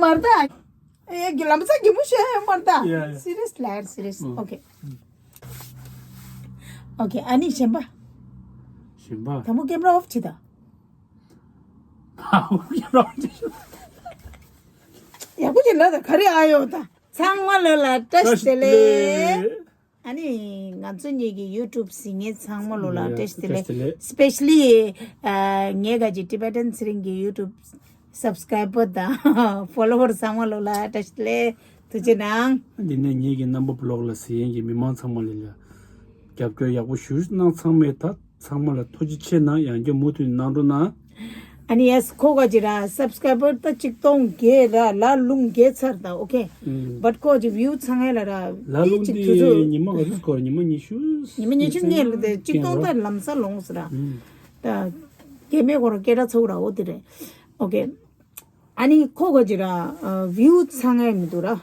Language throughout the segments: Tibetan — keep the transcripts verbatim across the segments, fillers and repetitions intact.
མར་ད། ཨེ་གི་ལམ་སང་གི་མུ་ཤེ་མར་ད། ཡ་ཡ། སི་རི་ཡས་ལ་སི་རི་ཡས། ཨོ་ཁེ། ཨོ་ཁེ། ཨ་ནི་གཞན་པ། གཞན་པ། དང་པོ་ཀེམ་ར་ཨོཕ་བྱེད་ད། ཡག་པོ་ཅིག་ལབ་ད། ག་རེ་ཨ་ཡོད་ད། ཚང་མ་ལོ་ལ་བཀྲ་ཤིས་བདེ་ལེགས། ཨ་ནི་ང་ཚོ་གཉིས་ཀྱི་ཡུ་ཊུབ་གཟིགས་མཁན་ཚང་མ་ལོ་ལ་བཀྲ་ཤིས་བདེ་ལེགས། སི་པེ་ཤ་ལི་ངའི་ག་ཅིག་ཊི་བེ་ཊན་ཚེ་རིང་གི་ཡུ་ཊུབ་སབ་སི་ཀ་རའི་བར་དང་ཕོ་ལོ་ཝར་ཚང་མ་ལོ་ལ་བཀྲ་ཤིས་བདེ་ལེགས། ཐུགས་རྗེ་གནང་། འདི་ནས་ངེད་ཀྱི་རྣམ་པ་བི་ལོག་ལ་གཟིགས་མཁན་གྱི་མི་མང་ཚང་མ་ལ་ལ་རྒྱབ་སྐྱོར་ཡག་པོ་ཞུ་གནང་ཚང་མས་ད་ཚང་མ་ལ་ཐུགས་རྗེ་ཆེ་གནང་། ཡང་བསྐྱར་མུ་མཐུད་གནང་རོགས་གནང་། ཨ་ནི་ཡེ་སི་ཁོ་ག་ཅི་ར་སབ་སི་ཀ་རའི་བར་ད་ཆིག་སྟོང་བརྒལ་ར་ལ་ལུང་བརྒལ་ཚར་ད། ཨོ་ཁེ། ཨུམ། བཊ་ཁོ་ཅི་བིའུ་ཚང་ངེ་ལ་ར་ལ་ལུང་ཅིག་དུས་ཚོད་དེ་ཉི་མ་ག་ཚོད་སྐོར་ཉི་མ་ཉི་ཤུ། ཉི་མ་ཉི་ཤུ་ངེ་ལ་དེ་ཆིག་སྟོང་ད་ལམ་སང་ལོངས་སི་ར། ཨུམ། ད་རྒྱ་མེད་ཁོ་ར་སྐད་གྲགས་ཚོགས་ར་འོ་དེ་རེད། ཨོ་ཁེ། ཨ་ནི་ཁོ་ག་ཅི་ར་བིའུ་ཚང་ངེ་མི་འདུག་ར།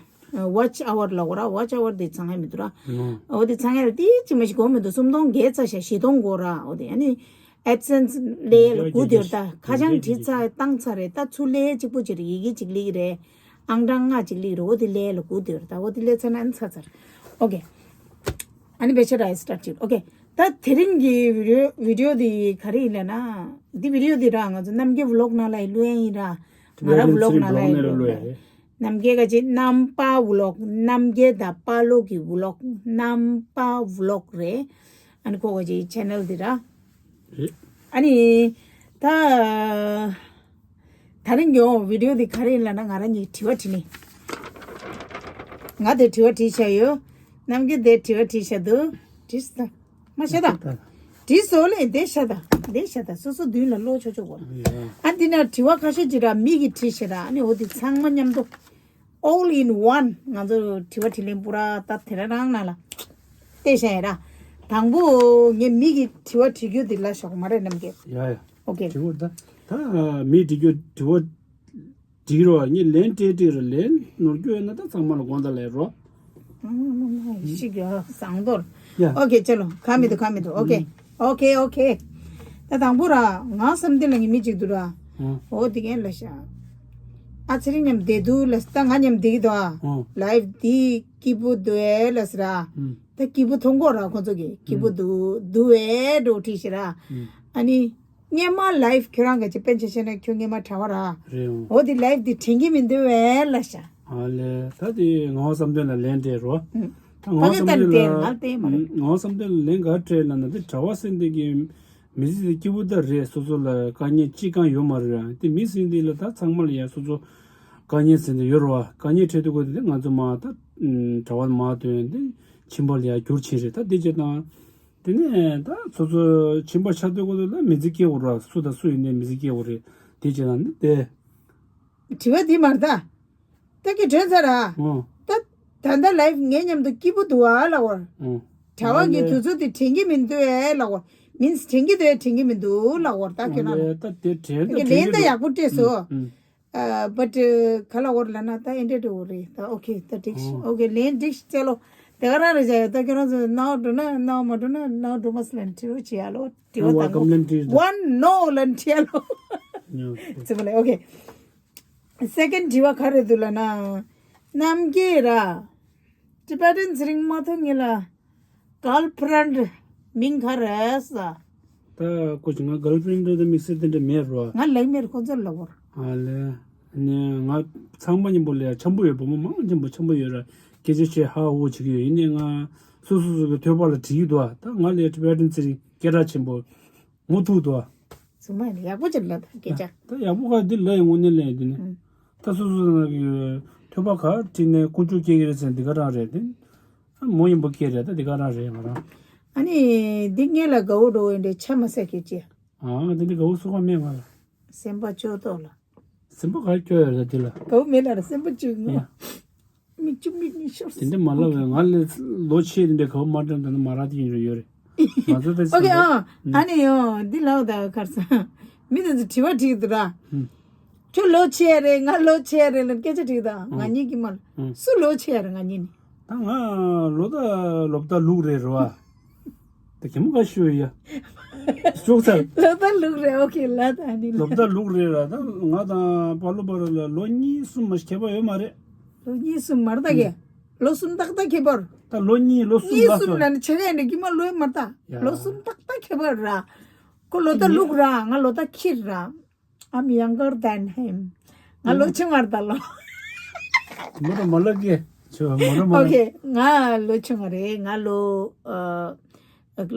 ཝ་ཆི་ཨ་ཝར་ལ་འོ་ར། ཝ་ཆི་ཨ་ཝར་དེ་ཚང་ངེ་མི་འདུག་ར། ཨོ་དེ་ཚང་ངེ་ར་དེ་ཅི་མ་ཞིག་གོ་མི་འདུག་སུམ་སྟོང་བརྒལ་ཚར་ཤག་བཞི་སྟོང་གོ་ར། ཨོ་དེ་ཨ་ནི་ཨེ་ཌི་སེན་སི་ལས་ལ་སྒུག་དེ་ར། ད་ཁ་བྱང་བྲིས་ཚར་བཏང་ཚར་རེད། ད་ཚུར་ལས་གཅིག་པོ་ཅིག་རེད། ཡི་གེ་གཅིག་ལིག་རེད། ཨང་གྲངས་ལྔ་གཅིག་ལིག་རེད། ཨོ་དེ་ལས་ལ་སྒུག་དེ་ར། ད་ཨོ་དེ་ལས་ཚར་ན་ཨ་ནི་ཚར་ཚར། ཨོ་ཁེ། ཨ་ནི་བེ་ཆ་ར་ཨེ་སི་ཊར་ཊི་བྱེད། ཨོ་ཁེ། ད་དེ་རིང་གི་བི་ཌི་ཡོ་བི་ཌི་ཡོ་དེ་ག་རེ་ཡིན་ལབ་ན། འདི་བི་ཌི་ཡོ་དེ་ར་ང་ཚོ་རྣམ་རྒྱལ་བི་ལོག་ནང་ལ་ཡི་བླུག་ཡ་ཡིན་ར། ང་ར་བི་ལོག་ནང་ལ་ཡི་བླུག་ཡ་རེད། རྣམ་རྒྱལ་ག་ཅི་རྣམ་པ་བི་ལོག་རྣམ་རྒྱལ་དང་པ་ལོག་གི་བི་ལོག་རྣམ་པ་བི་ལོག་རེད། ཨ་ནི་ཁོ་ག་ཅི་ཆེ་ནལ་དེ་ར། རེད། ཨ་ནི་ད་ད་རིང་གི་བི་ཌི་ཡོ་དེ་ག་རེ་ཡིན་ལབ་ན། ང་ར་གཉིས་དྲི་བ་དྲིས་ནི། ང་དེ་དྲི་བ་དྲིས་བཞག་ཡོད། རྣམ་རྒྱལ་དེ་དྲི་བ་དྲིས་བཞག་འདུག་དྲིས་ད། མ་བཤད་ད། དྲིས་སོ་ལེ། དེ་བཤད་ད། དེ་བཤད་ད། སོ་སོ་མདུན་ལ་ཀློག་ཆོག་ཆོག་གོ། ཡ། ཨ་འདི་ན་དྲི་བ་ཁ་ཤས་ཅིག་ར་མི་གིས་དྲིས་ཤག་ར། ཨ་ནི་འོ་དེ་ཚང་མ་མཉམ་དུ་all in one ང་ཚོ་དྲི་བ་དྲིས་ལན་པུ་ར་ད་དེ་ར་རང་ནང་ལ་བལྟས་བཞག་ཡ་ར། དང་པོ་ངས་མི་གིས་དྲི་བ་དྲི་རྒྱུ་དེ་ལ་ཞོག་མ་རེད་རྣམ་རྒྱལ། ཡ་ཡ། ཨོ་ཁེ། དྲི་བ་ད་ད་མི་དྲི་རྒྱུ་དྲི་བ་འགྲིག་རོགས། ངས་ལན་སྤྲད་སྤྲད་ར། ལན་ནོར་རྒྱུ་ཡོད་ན་ད་ཚང་མ་ལ་དགོངས་དག་ལས་རོགས། ཞིག་ཡོད་བཟང་དོར། ཡ། ཨོ་ཁེ། ཅེ་ལོ། ཁ་མི་འདུག་ཁ་མི་འདུག་ཨོ་ཁེ། ཨོ་ཁེ་ཨོ་ཁེ། ད་དང་པོ་ར་ང་བསམ་གཏན་ལ་ངའི་མི་གཅིག་འདུག་ར། ཨོ་དེ་གན་ལ་ཤ། ཨ་ཚེ་རིང་མཉམ་བསྡད་འདུག་ལ། ད་ང་མཉམ་བསྡད་ཀྱི་འདུག་ཨ། ལའིབ་དེ་སྐྱིད་པོ་འདུག་ཨེ་ལ་ཟེར་ར། ད་སྐྱིད་པོ་མཐོང་གོ་ར་ཁོ་ཚོ་གི་སྐྱིད་པོ་འདུག་འདུག་ཨེ་འགྲོ་དྲིས་ཤི་ར། ཨ་ནི། སྔས་མ་ལའིབ་ཁྱོད་རང་ག་ཅི་པན་ཆེ་ཤེ་ན་ཁྱོད་སྔས་མ་གྲྭ་བ་ར། རེད་འོ། འོ་དེ་ལའིབ་དེ་དྲན་གྱི་མི་འདུག་བས་ལ་ཤ། ཨ་ལས་ད་དེ་ངག་དབང་བསམ་གཏན་ལ་ལན་སྤྲད་རོ། ད་ངག་དབང་བསམ་གཏན་ལ་ལན་ང་བསྟན་མ་རེད། ངག་དབང་བསམ་གཏན་ལ་ལན་ག་སྤྲད་ལ་ན་དེ་གྲྭ་བ་ཟེར་འདི་གི་མི་ཚེ་དེ་སྐྱིད་པོ་ད་རེད། སོ་སོ་ལ་དཀའ་ངལ་ཅི་གང་ཡོད་མ་རེད། དེ་མི་ཟེར་འདི་ལ་ད་ཚང་མ་ལ་ཡ་སོ་སོ་དཀའ་ངལ་ཟེར་འདི་ཡོད་རོ། དཀའ་ངལ་འཕྲད་དུས་གོ་དེ་ང་ཚོ་མ་ད་གྲྭ་བ་མ་དོན་དེ་ཁྱིམ་པ་ལ་ཡ་འགྱུར་ཕྱིན་རེད། ད་དེ་བྱས་དང་། དེ་ནས་ད་སོ་སོ་ཁྱིམ་པ་ཆགས་དུས་གོ་ལ་མི་ཚེ་སྐྱེལ་དགོས་ར། སུ་དང་སུ་ཡིན་ནའི་མི་ཚེ་སྐྱེལ་དགོས་རེད། དེ་བྱས་ན་ནི་དེ། དྲི་བ་དེ་མར་ད། ད་ཀྱི་དྲན་ཚར་ར། ཨོ། ད་ད་ལྟ་ལའིབ་ངའི་མཉམ་དུ་སྐྱིད་པོ་འདུག་ཨ་ལ་བར། ཨོ། གྲྭ་བ་གི་དུས་ཚོད་དེ་དྲན་གྱི་མི་འདུག་ཨེ་ལ་བར། མིན་དྲན་གྱི་འདུག་ཨེ་དྲན་གྱི་མི་འདུག་ལ་བར། ད་ཁྱོད་ན་ལ། ད་དེ་དྲན་ད་ད་ཀྱི་དྲན་ལན་ད་གྱི་ཡག་པོ་སྤྲད་སོ། ཨུམ། ཨ་བཊ་ག་ལ་བོར་ལ་ན་ད་ཨེ་འདྲ་འགྲོ་རེད། ད་ཨོ་ཁེ། ད་འགྲིག་ཨོ་ཨོ་ཁེ། ལན་འགྲིག་ཅེ་ལོ། དེ་ག་རང་རེད་ཅེ། ད་ཁྱོད་རང་ཚོ་ནའོ་འགྲོ་ན་ནའོ་མ་འགྲོ་ན་ནའོ་འགྲོ་མ་སི་ལན་ཁྲི་རོ་ཅེ་ཡ་ལོ། དྲི་བ་དང་པོ། ཝེལ་ཀམ་ལན་ཁྲི་རོ། ཝན་ནོ་ལན་ཁྲི་ཡ་ལོ། ཉོ། ཙི་མ་ལེ། ཨོ་ཁེ། སེ་ཀན་དྲི་བ་ག་རེ་འདུག་ལ་ན། རྣམ་རྒྱལ་ར། ཊི་བེ་ཊན་ཚེ་རིང་མ་ཐོ་ངེ་ལ། གརལ་ཕི་རེན་ཌི་མིང་ག་རེ་ཟ། ད་ཀོ་ཅི་ང་གརལ་ཕི་རེན་ཌི་དེ་དམིགས་བསལ་དེ་འདྲ་མེད་རོ། ང་ལེགས་མེད་ཁོ་ཚོར་ལབ་བོར། ཨ་ལེ། ནས་ང་ཚང་མ་མཉམ་པོ་ལས་འཆམ་པོ་ཡོད། བུ་མོ་མང་ཆེན་པོ་འཆམ་པོ་ཡོད་ར། སྐད་ཆ་བཤད་ཧ་ཧུ་བྱེད་ཀྱི་ཡོད། ཡིན་ནའི་ང་སོ་སོ་སོ་གི་ཐོད་པ་ལ་བྲིས་ཀྱི་འདུག་ད་ང་ལས་ཊི་བེ་ཊན་ཚེ་རིང་སྐད་གྲགས་ཆེན་པོ་མུ་ཐུག་འདུག་ཚང་མ་ཡག་པོ་ཅིག་ལབ་སྐད་ཆ། ད་ཡག་པོ་ག་འདི་ལ་ཡི་དངོས་གནས་ལས་འདི་ནི། ད་སོ་སོ་ནང་གི་ཐོད་པ་ག་བྲིས་ནས་ཀུ་ཅོ་སྐྱེ་གི་རེད་ཟེར་འདི་ག་རང་རེད་དེ། མོ་ཡིན་པོ་སྐྱེ་རེད། ད་འདི་ག་རང་རེད་མ་རང་། ཨ་ནི་འདི་ངེད་ལ་དགའ་བོ་འགྲོ་འདྲེ་ཆ་མ་ཟད་ཀྱི་ཅི། ཨ་ང་དེ་འདྲ་དགའ་བོ་སུ་གང་མེད་ང་ལ། སེམས་པ་སྐྱོ་ཏོག་ལ། སེམས་པ་ག་སྐྱོ་ཡོད་རེད་འདི་ལ། དགའ་བོ་མེད་ལ་ར་སེམས་པ་སྐྱོ་ངོ་། མིག་ཆུ་མིག་ནི་ཤོར་དེ་འདྲ་མ་ལབ་བས། ང་ལས་ལོ་ཆེ་དེ་འདྲ་ག་བོ་མ་དྲན་ད་ནི་མ་ར་དེ་ཡིན་རུ་ཡོད་རེད། ང་ཚོ་ད་ཨོ་ཁེ། ཨ་ཨ་ནི་ཡོ་འདི་ལའོ་ད་ཁར་ས་མི་དེ་ཚོ་དྲི་བ་དྲིས་འདུག་ར། ཁྱོད་ལོ་ཆེ་རེད། ང་ལོ་ཆེ་རེད་ལ་སྐད་ཆ་དྲིས་ད། ང་གཉིས་ཀྱི་མ་ལ་སུ་ལོ་ཆེ་རེད། ང་གཉིས་ནི། ད་ང་ལོ་ད་ལོ་ད་ལུག་རེད་རོ། ཨ་ད་གད་མོ་ག་ཤོད་ཡ། ཤོག་ཚར། ལོ་ད་ལུག་རེད། ཨོ་ཁེ། ལ་ད་ནི་ལོ་ད་ལུག་རེད་ར། ད་ང་དང་པ་ལོ་པ་ལོ་ལ་ལོ་གཉིས་གསུམ་མ་ཁྱད་པར་ཡོད་མ་རེད། ལོ་གཉིས་གསུམ་མར་ད་གེ། ལོ་གསུམ་ཏག་ཏག་ཁྱད་པར། ད་ལོ་གཉིས་ལོ་གསུམ་གཉིས་ལ་གསུམ་སོ། ལ་ནི་ཆེ་གེ་འདྲ་གི་མ་ལོས་མར་ད། ཡ། ལོ་གསུམ་ཏག་ཏག་ཁྱད་པར་ར། ཁོ་ལོ་ད་ལུག་ར། ང་ལོ་ད་ཁྱི་ར། I'm younger than him. ང་ལོ་ཆུང་བར་ད་ལོ། མོ་ར་མ་ལ་གེ། ཆོ་མོ་ར་མ་ལ། ཨོ་ཁེ། ང་ལོ་ཆུང་བ་རེད། ང་ལོ་ཨ་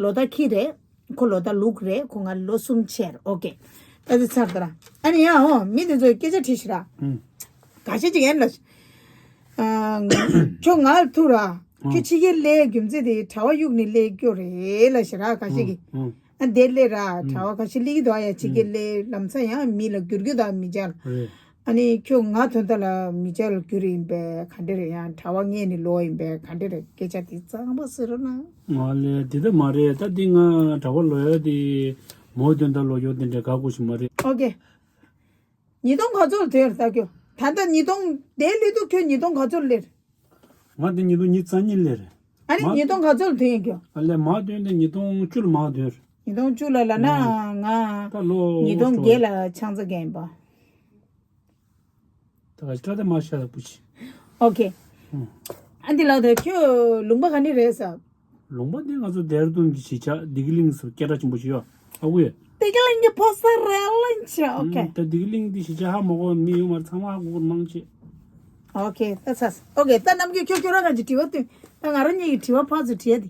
ལོ་ད་ཁྱི་རེད། ཁོ་ལོ་ད་ལུག་རེད། ཁོ་ང་ལོ་གསུམ་ཆེ་རེད། ཨོ་ཁེ། ད་དེ་ཚར་ད་ར། ཨ་ནི་ཡ་ཨོ་མི་དེ་ཚོས་སྐད་ཆ་དྲིས་ཤི་ར། ཨུམ། ག་ཤེད་ཅིག་ཡན་ལ། ཨ་ཁྱོད་ང་ཐུག་ར། ཨུམ། ཁྱོད་ཕྱི་རྒྱལ་སླེབས་རྒྱུ་མཚན་དེ་གྲྭ་བ་གཡུག་ནས་སླེབས་རྒྱུ་རེད་ལ་ཤི་ར། ག་ཤེད་ཀྱི། ཨུམ། ཨ་དེ་སླེབས་ར། ཨུམ། གྲྭ་བ་ག་ཤེད་སླེབས་ཀྱི་འདུག་ཨ་ཡ། ཕྱི་རྒྱལ་སླེབས་ལམ་སང་ཡང་མི་ལ་བསྒྱུར་རྒྱུ་དང་མི་བྱ་ལ། རེད། ཨ་ནི་ཁྱོད་ང་ཐོན་ཐ་ལ་མི་ཆ་ལ་གྱུར་ཡིན་པས་ག་འདྲ་རེད། ཡང་གྲྭ་བ་ངས་ནི་ལོག་ཡིན་པས་ག་འདྲ་རེད། སྐད་ཆ་དེ་གཙང་མ་ཟེར་རོགས་གནང་། ང་ལས་དེ་ལྟ་མ་རེད། ད་འདི་ང་གྲྭ་བ་ལོག་ཡ་དེ་མོ་དོན་དག་ལོག་ཡོད་དེ་འདྲ་དགའ་དགོས་ཞིག་མ་རེད། ཨོ་ཀེ། ཉིས་སྟོང་ག་ཚོད་ལ་ཐོན་ཡོད་ད་ཁྱོད། ད་ལྟ་ཉིས་སྟོང་དེ་སླེབས་དུས་ཁྱོད་ཉིས་སྟོང་ག་ཚོད་ལ་སླེབས། ང་དེ་ཉིས་སྟོང་ཉི་ཤུ་རྩ་གཉིས་ལ་སླེབས་རེད། ཨ་ནི་མ་ཉིས་སྟོང་ག་ཚོད་ལ་ཐོན་ཡོད་ཁྱོད། ཨ་ལས་མ་ཐོན་དེ་ཉིས་སྟོང་བཅུ་ལ་མ་ཐོན་རེད། ཉིས་སྟོང་བཅུ་ལ་ལ་ན། ང་ད་ལོ་ཉིས་སྟོང་བརྒྱད་ལ་ཆང་ས་རྒན་པ། ད་ག་ཅི་ད་མ་ཤ་ལ་པུ་ཆི། ཨོ་ཁེ། ཨུམ། ཨ་འདི་ལགས་ད་ཁྱོད་ལུང་པ་ག་ནས་རེད་ཟེར། ལུང་པ་འདི་ང་ཚོ་ལྡེ་ར་ལྡུན་གྱི་གཞིས་ཆགས་བདེ་སྐྱིད་གླིང་ཟེར་སྐད་གྲགས་ཆེན་པོ་ཞིག་ཡོད། ཨ་ཁུ་ཡོད། བདེ་སྐྱིད་གླིང་གི་ཕོ་གསར་རེད་ལན་ཆེ། ཨོ་ཁེ། ད་བདེ་སྐྱིད་གླིང་འདི་གཞིས་ཆགས་ཧ་མ་གོ་མི་ཡོད་མ་རེད། ཚང་མ་ཧ་གོ་གོ་མང་ཆེ། ཨོ་ཁེ། ད་ཚ་ཨོ་ཁེ། ད་ནམ་རྒྱུན་ཁྱོད་ཁྱོད་རང་ག་ཅིག་དྲི་བ་བཏོན། ད་ང་རང་གཉིས་ཀྱི་དྲི་བ་ཕར་ཚུར་དྲི་ཡ་དེ།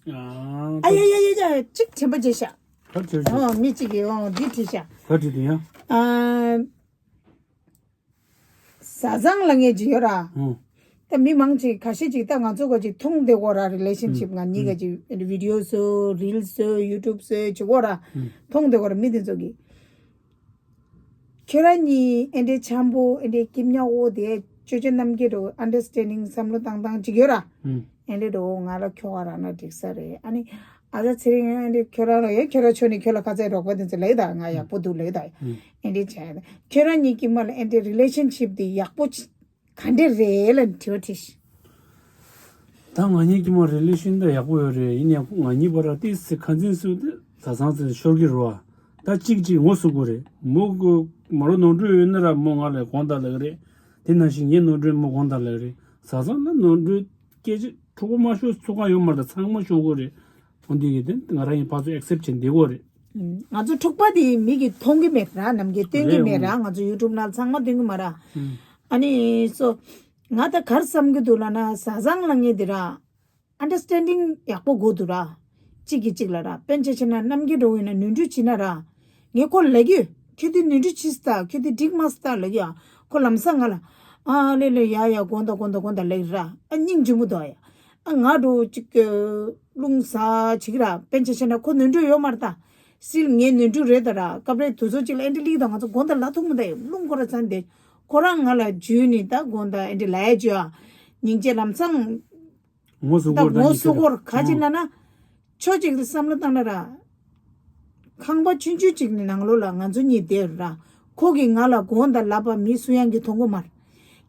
ཨ་ཡ་ཡ་ཡ་ཡ། གཅིག་དྲན་པ་བརྗེད་ཤག་ད་དྲིས་ཤག་ཨོ་མི་གཅིག་གིས་ཨོ་འདི་དྲིས་ཤག་ད་དྲིས་དུས་ཡང་། ཨ། བཟའ་ཚང་ལ་ངས་ཅིག་ཡོད་ར། ཨོ། ད་མི་མང་ཅིག་ཁ་ཤས་ཅིག་ད་ང་ཚོ་ག་ཅིག་མཐོང་བསྡད་གོ་ར། རི་ལེ་ཤན་ཤིབ་ང་གཉིས་ཀ་ཅིག་བི་ཌི་ཡོ་བཟོ། རིལ་བཟོ། ཡུ་ཊུབ་བཟོ་ཅིག་གོ་ར། མཐོང་བསྡད་གོ་ར་མི་དེ་ཚོ་གིས། ཁྱོད་རང་གཉིས་ཨེ་འདྲའི་འཆམ་པོ་ཨེ་འདྲའི་སྐྱིད་ཉག་འོ་དེ་ཅོ་ཅོ་རྣམ་རྒྱལ་རོ་ཨན་ཌར་སི་ཊེན་ཌིང་བསམ་བློ་བཏང་སྟངས་ཅིག་ཡོད་ར། ཨེ་འདྲའི་རོ་ང་ལ་ཁྱོ་ག་རང་ན་འགྲིག་ས་རེད། ཨ་ནི་ཨ་ཟ་ཚེ་རིང་ཨེ་འདྲའི་ཁྱོད་རང་ལ་ཡོད། ཁྱོད་རང་ཆོ་ནི་ཁྱོད་ལ་ཁ་ཚད་རོགས་པ་དེ་ཚོ་ལེགས་ད་ང་ཡག་པོ་འདུག་ལེགས་ད། ཨེ་འདྲའི་བྱས་ད་ཁྱོད་རང་གཉིས་ཀྱི་མ་ལ་ཨེ་འདྲའི་རི་ལེ་ཤན་ཤིབ་དེ་ཡག་པོ་ཅིག་ག་འདྲ་རེད་ལ་དྲི་བ་དྲིས། ད་ང་གཉིས་ཀྱི་མ་རི་ལེ་ཤན་ད་ཡག་པོ་ཡོད་རེད། ཡིན་ཡང་ང་གཉིས་བར་ལ་ཏིས་སི་ཁ་འཛིན་སུ་དེ་བཟའ་ཚང་ཚེ་ཤོར་གི་རོ། ད་གཅིག་གཅིག་ངོ་སུ་གོ་རེད། མོ་གོ་མ་རོ་ནོར་འཁྲུལ་ཡོད་ན་ར་མོ་ང་ལ་དགོངས་དག་ལབ་རེད། དེ་ནང་བཞིན་ངས་ནོར་འཁྲུལ་མོ་དགོངས་དག་ལབ་རེད། བཟའ་ཚང་ལ་ནོར་འཁྲུལ་སྐད་ཆ་འཁྲུག་པ་མ་ཤོར་ཚུགས་ཀ་ཡོད་མ་རེད། ད་ཚང་མ་ཤོར་གོ་རེད། འོ་འདི་གི་དེ་ང་རང་ཡིན་ཕར་ཚུར་ཨེག་སེབ་བྱེད་འདི་གོ་རེད། ང་ཚོ་འཁྲུག་པ་དེ་མི་གིས་མཐོང་གི་མེད་ར། ནམ་རྒྱུན་སྟོན་གི་མེད་ར། ང་ཚོ་ཡུ་ཊུབ་ནང་ཚང་མ་སྟོན་གི་མ་ར། ཨ་ནི་སོ། ང་ད་གར་བསམ་གི་འདུག་ལ་ན་བཟའ་ཚང་ལ་ངས་འདི་ར། ཨན་ཌར་སི་ཊེན་ཌིང་ཡག་པོ་དགོས་འདུག་ར། གཅིག་གིས་གཅིག་ལ་ར། དཔེ་ཆ་བྱས་ན་རྣམ་རྒྱལ་འགྲོ་འོས་ན་ནོར་འཁྲུལ་བྱེད་ན་ར། ངས་ཁོ་ལ་ལབ་ཀྱི་ཡོད། ཁྱོད་དེ་ནོར་འཁྲུལ་བྱེད་སྟ། ཁྱོད་དེ་འགྲིག་མ་སྟ་ལབ་ཀྱི་ཡ། ཁོ་ལམ་སང་ང་ལ། ཨ་ལེ་ལེ་ཡ་ཡ་དགོངས་དག་དགོངས་དག་དགོངས་དག་ལབ་ར། ཨ་སྙིང་རྗེ་མོ་འདུག་ཡ། ཨ་ང་འགྲོ་གཅིག་རླུང་ཟ་བྱེད་ཀྱི་ར། དཔེ་ཆ་བྱས་ན་ཁོ་ནོར་འཁྲུལ་ཡོད་མ་རེད་ད། སིལ་ངའི་ནོར་འཁྲུལ་རེད་ད་ར། སྐབས་རེ་དུས་ཚོད་གཅིག་ལ་ཨེ་འདྲ་ལིག་དང་ང་ཚོ་དགོངས་དག་ལ་ཐུག་མི་ད་ཡ། རླུང་ཁོ་ར་ཚ་འདེ། ཁོ་རང་ང་ལ་འཇུས་ནི་ད་དགོངས་དག་ཨེ་འདྲ་ལབ་ཡ་འཇུ་ཡ། སྙིང་རྗེ་ལམ་སང་། ངོ་སུ་ད་སྐོར་ངོ་སུ་སྐོར་ག་ཅི་ན་ན། ཕྱོགས་གཅིག་ཏུ་བསམ་བློ་བཏང་ན་ར། ཁང་པ་ཆུང་ཆུང་གཅིག་ནི་ནང་ལོགས་ལ་ང་ཚོ་གཉིས་བསྡད་ར། ཁོ་གིས་ང་ལ་དགོངས་དག་ལབ་པ་མི་སུ་ཡང་གིས་མཐོང་གི་མ་རེད།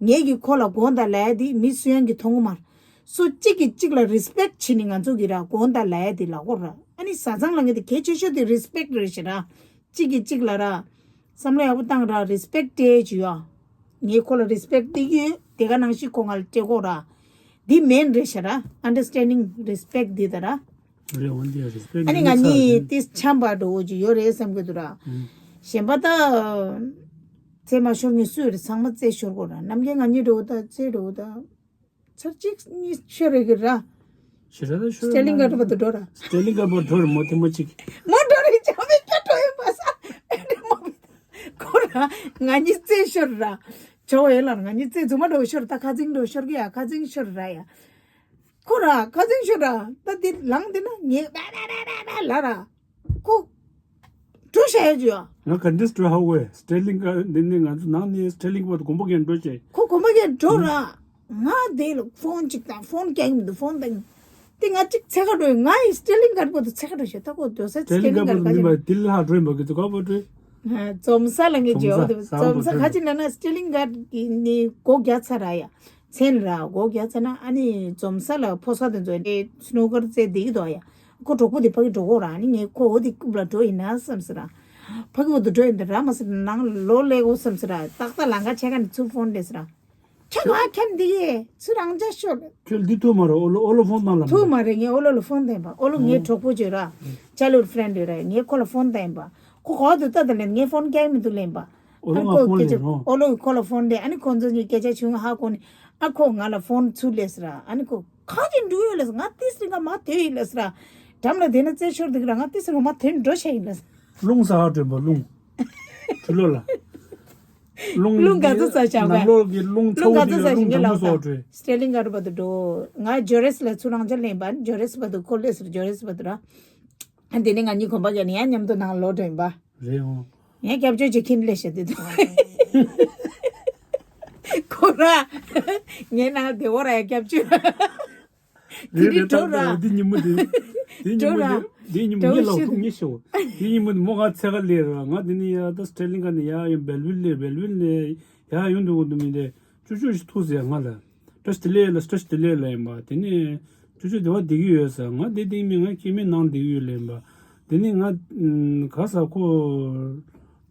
ངས་ཀྱིས་ཁོ་ལ་དགོངས་དག་ལབ་ཡ་དེ་མི་སུ་ཡང་གིས་མཐོང་གི་མ་རེད། སུ་གཅིག་གིས་གཅིག་ལ་རི་སི་པེག་བྱེད་ནི་ང་ཚོ་གིས་ར་དགོངས་དག་ལབ་ཡ་དེ་ལ་གོ་ར། ཨ་ནི་བཟའ་ཚང་ལ་ངས་དེ་གལ་ཆེ་ཤོས་དེ་རི་སི་པེག་རེད་ཤི་ར། གཅིག་གིས་གཅིག་ལ་ར། བསམ་བློ་ཡག་པོ་བཏང་ར་རི་སི་པེག་སྤྲད་ཅིག་ཡོད། ངས་ཁོ་ལ་རི་སི་པེག་སྟེར་གྱི་ཡོད། དེ་ག་ནང་བཞིན་ཁོ་ང་ལ་སྤྲད་དགོས་ར། འདི་མེན་རེད་ཤ་ར། ཨན་ཌར་སི་ཊེན་ཌིང་རི་སི་པེག་འདི་ད་ར། རེད་འོན་ཏེ་རི་སི་པེག་ཨ་ནི་ང་གཉིས་ཏིས་འཆམ་པ་འགྲོ་འོ་ཅིག་ཡོད་རེད་བསམ་གྱི་འདུག་ར། གཞན་པ་ད། རྩེད་མ་ཤོར་ངས་སུས་རེད། ཚང་མ་རྩེད་ཤོར་དགོས་ར། རྣམ་རྒྱལ་ང་གཉིས་འགྲོ་ད་རྩེད་འགྲོ་ད། ཚར་གཅིག་གཉིས་ཤོར་རེ་གི་ར། ཤི་ར་ད་ཤོར། སི་ཊེ་ལིང་ག་འགྲོ་བ་དུ་འགྲོ་ར། སི་ཊེ་ལིང་ག་བོ་འགྲོ་ར་མོ་ཐེ་མོ་གཅིག་མོ་འགྲོ་རེ་ཅང་མི་སྐྱ་འགྲོ་ཡོད་པ་ས། ཨེ་འདྲ་མོ་མི། ཁོ་ར་ང་གཉིས་རྩེད་ཤོར་ར། ཇོ་ཨེ་ལ་ང་གཉིས་རྩེད་རྫུན་མ་འགྲོ་ཤོར། ད་ཁ་ཚིང་འགྲོ་ཤོར་གི་ཡ། ཁ་ཚིང་ཤོར་ར་ཡ། ཁོ་ར་ཁ་ཚིང་ཤོར་ར། ད་དེ་ལངས་དེ་ན་ངས་བ་བ་བ་བ་བ་ལ་ར། ཁོ། འགྲོ་བྱས་ཡོད་ཅོ། ང་ག་འདྲས་འགྲོ་ཧ་གོ་བས། སི་ཊེ་ལིང་ག་འདི་ནི་ང་ཚོ་ནང་ནས་སི་ཊེ་ལིང་བར་དུ་གོམ་པ་གན་འགྲོ་བྱས། ཁོ་གོམ་པ་གན་འགྲོ་ར། ང་དེ་ལ་ཕོན་གཅིག་དང་ཕོན་རྒྱག་གི་མི་འདུག་ཕོན་དང་། དེ་ང་གཅིག་འཚོལ་ག་འགྲོ་ཡོད། ང་ཡི་སི་ཊེ་ལིང་ག་བར་དུ་འཚོལ་ག་འགྲོ་བྱས། ད་ཁོ་འགྲོ་ས་སི་ཊེ་ལིང་ག་བར་དུ་མིན་པ་དེ་ལ་ཧ་འགྲོ་ཡིན་པ་གི་དུ་ག་བར་འགྲོ། འཛོམས་ས་ལ་ངས་བརྗོད་འོ་དེ་འཛོམས་ས་ག་ཅི་ན་ན་སི་ཊེ་ལིང་ག་གི་ནི་སྒོ་རྒྱག་ཚར་ར་ཡ། མཚན་ར་སྒོ་རྒྱག་ཚར་ན་ཨ་ནི་འཛོམས་ས་ལ་ཕོ་གསར་དེ་ཚོ་ཨེ་སི་ནུ་ཀར་རྩེད་བསྡད་ཀྱི་འདུག་ཡ། ཁོ་གྲོགས་པོ་དེ་ཕ་གི་འགྲོ་གོ་ར། ཨ་ནི་ངས་ཁོ་འོ་དེ་རྐུབ་ལ་འགྲོ་ཡིན་ན་བསམ་ཟེར་ར། ཕ་གི་འོ་དེ་འགྲོ་ཡིན་ད་ར་མ་ཟེར་ནང་ལོ་ལེ་གོ་བསམ་ཟེར་ར། ཏག་ཏག་ལང་ཀ་ཆེ་ཁ་ནས་ཚུར་ཕོན་སླེབས་ཟེར་ར། ཁྱོད་ང་ཁྱམས་འདི་ཡེ་ཚུར་རང་ཅག་ཤོད། ཁྱོད་འདི་ཐུག་མ་རེད། ཨོ་ལོ་ཨོ་ལོ་ཕོན་བཏང་ལ་མ་ཐུག་མ་རེད། ངས་ཨོ་ལོ་ལ་ཕོན་བཏང་པ། ཨོ་ལོ་ངའི་གྲོགས་པོ་བརྗོད་ར། ཅ་ལུར་ཕྲེན་ཌི་ཡོད་ར། ངས་ཁོ་ལ་ཕོན་བཏང་པ། ཁོ་གོ་དུ་ལྟ་ད་ལན་ངས་ཕོན་སྐྱེལ་མི་འདུག་ལན་པ། ཨོ་ལོ་ཨ་ནི་ང་ཁོ་ཕོན་སྐད་ཆ་ལེན་རོ། ཨོ་ལོ་ཁོ་ལ་ཕོན་སླེབས། ཨ་ནི་ཁོ་ཚོ་གཉིས་སྐད་ཆ་བྱུང་ཧ་གོ་ནི། ཨ་ཁོ་ང་ལ་ཕོན་ཚུར་སླེབས་ཟེར་ར། ཨ་ནི་ཁོ་ཁ་ཅིག་འགྲོ་ཡོད་ལ་ཟེར། ང་ཏིས་རི་ང་མ་དོད་ཡིན་ལ་ཟེར་ར། འགྲམ་ལ་དེ་ན་རྩེ་ཤོར་འདུག་ར། ང་ཏིས་རི་ང་མ་དོད་འགྲོ་བྱས་ཡིན་ལ་ཟེར། རླུང་ས་ཧ་སྤྲོད་པ་རླུང་། ཆུ་ལོ་ལ། རླུང་རླུང་ག་ཚོད་ས་བཞག་པས། ནང་ལོགས་ཀྱི་རླུང་ཚ་བོ་དེ་ལ་རླུང་གྲང་མོ་སོགས་སྤྲོད། སི་ཊེ་ལིང་ག་རུ་བར་དུ་འགྲོ། ང་ཇོ་རེས་ལ་ཚུར་རང་ཅག་ལེན་པ། ཇོ་རེས་བར་དུ་ཁོ་སླེབས་ཟེར། ཇོ་རེས་བར་དུ་ར། ཨ་དེ་ནས་ང་གཉིས་གོམ་པ་རྒྱག་ནས་ཡང་མཉམ་དུ་ནང་ལོག་འགྲོ་ཡིན་པ། རེད་འོང་། ངས་སྐྱབས་བཅོལ་གྱི་ཁྱིམ་ལས་བྱེད་དེ་དུ། ཁོ་ར། ངའི་ནང་དེ་འོ་ར་ཡ་སྐྱབས་བཅོལ། དེ་རེད་རེད། རེད་ད་འགྲོ་ར། ད་འདི་ཉིན་མོ་དེ། དེ་ཉིན་མོ་འགྲོ་ར། དེ་དེ་ཉིན་མོ་ངས་ལབ་ཐུབ་ངས་ཤེས། དེ་ཉིན་མོ་དེ་མོ་ང་འཚོལ་ག་སླེབས་ར། ང་དེ་ནས་ཡ་ད་སི་ཊེ་ལིང་ག་ནས་ཡ་ཡང་སྦེལ་ཝིལ་ལ་སྦེལ་ཝིལ་ནས་ཡ་ཡོང་འདུག་གོ་འདུག་མི་འདི་ཅུ་ཅུ་ཞིག་ཐུག་ཟེར་ང་ལ། བཀྲ་ཤིས་བདེ་ལེགས་ལ། བཀྲ་ཤིས་བདེ་ལེགས་ལ་ཡིན་པ། དེ་ནས་ཅུ་ཅུ་དེ་བ་བསྡད་ཀྱི་ཡོད་ཟེར། ང་བསྡད་བསྡད་མི་ང་སྐྱེ་དམན་ནང་བསྡད་ཀྱི་ཡོད་ལ་ཡིན་པ། དེ་ནས་ང་ག་ས་ཁོ།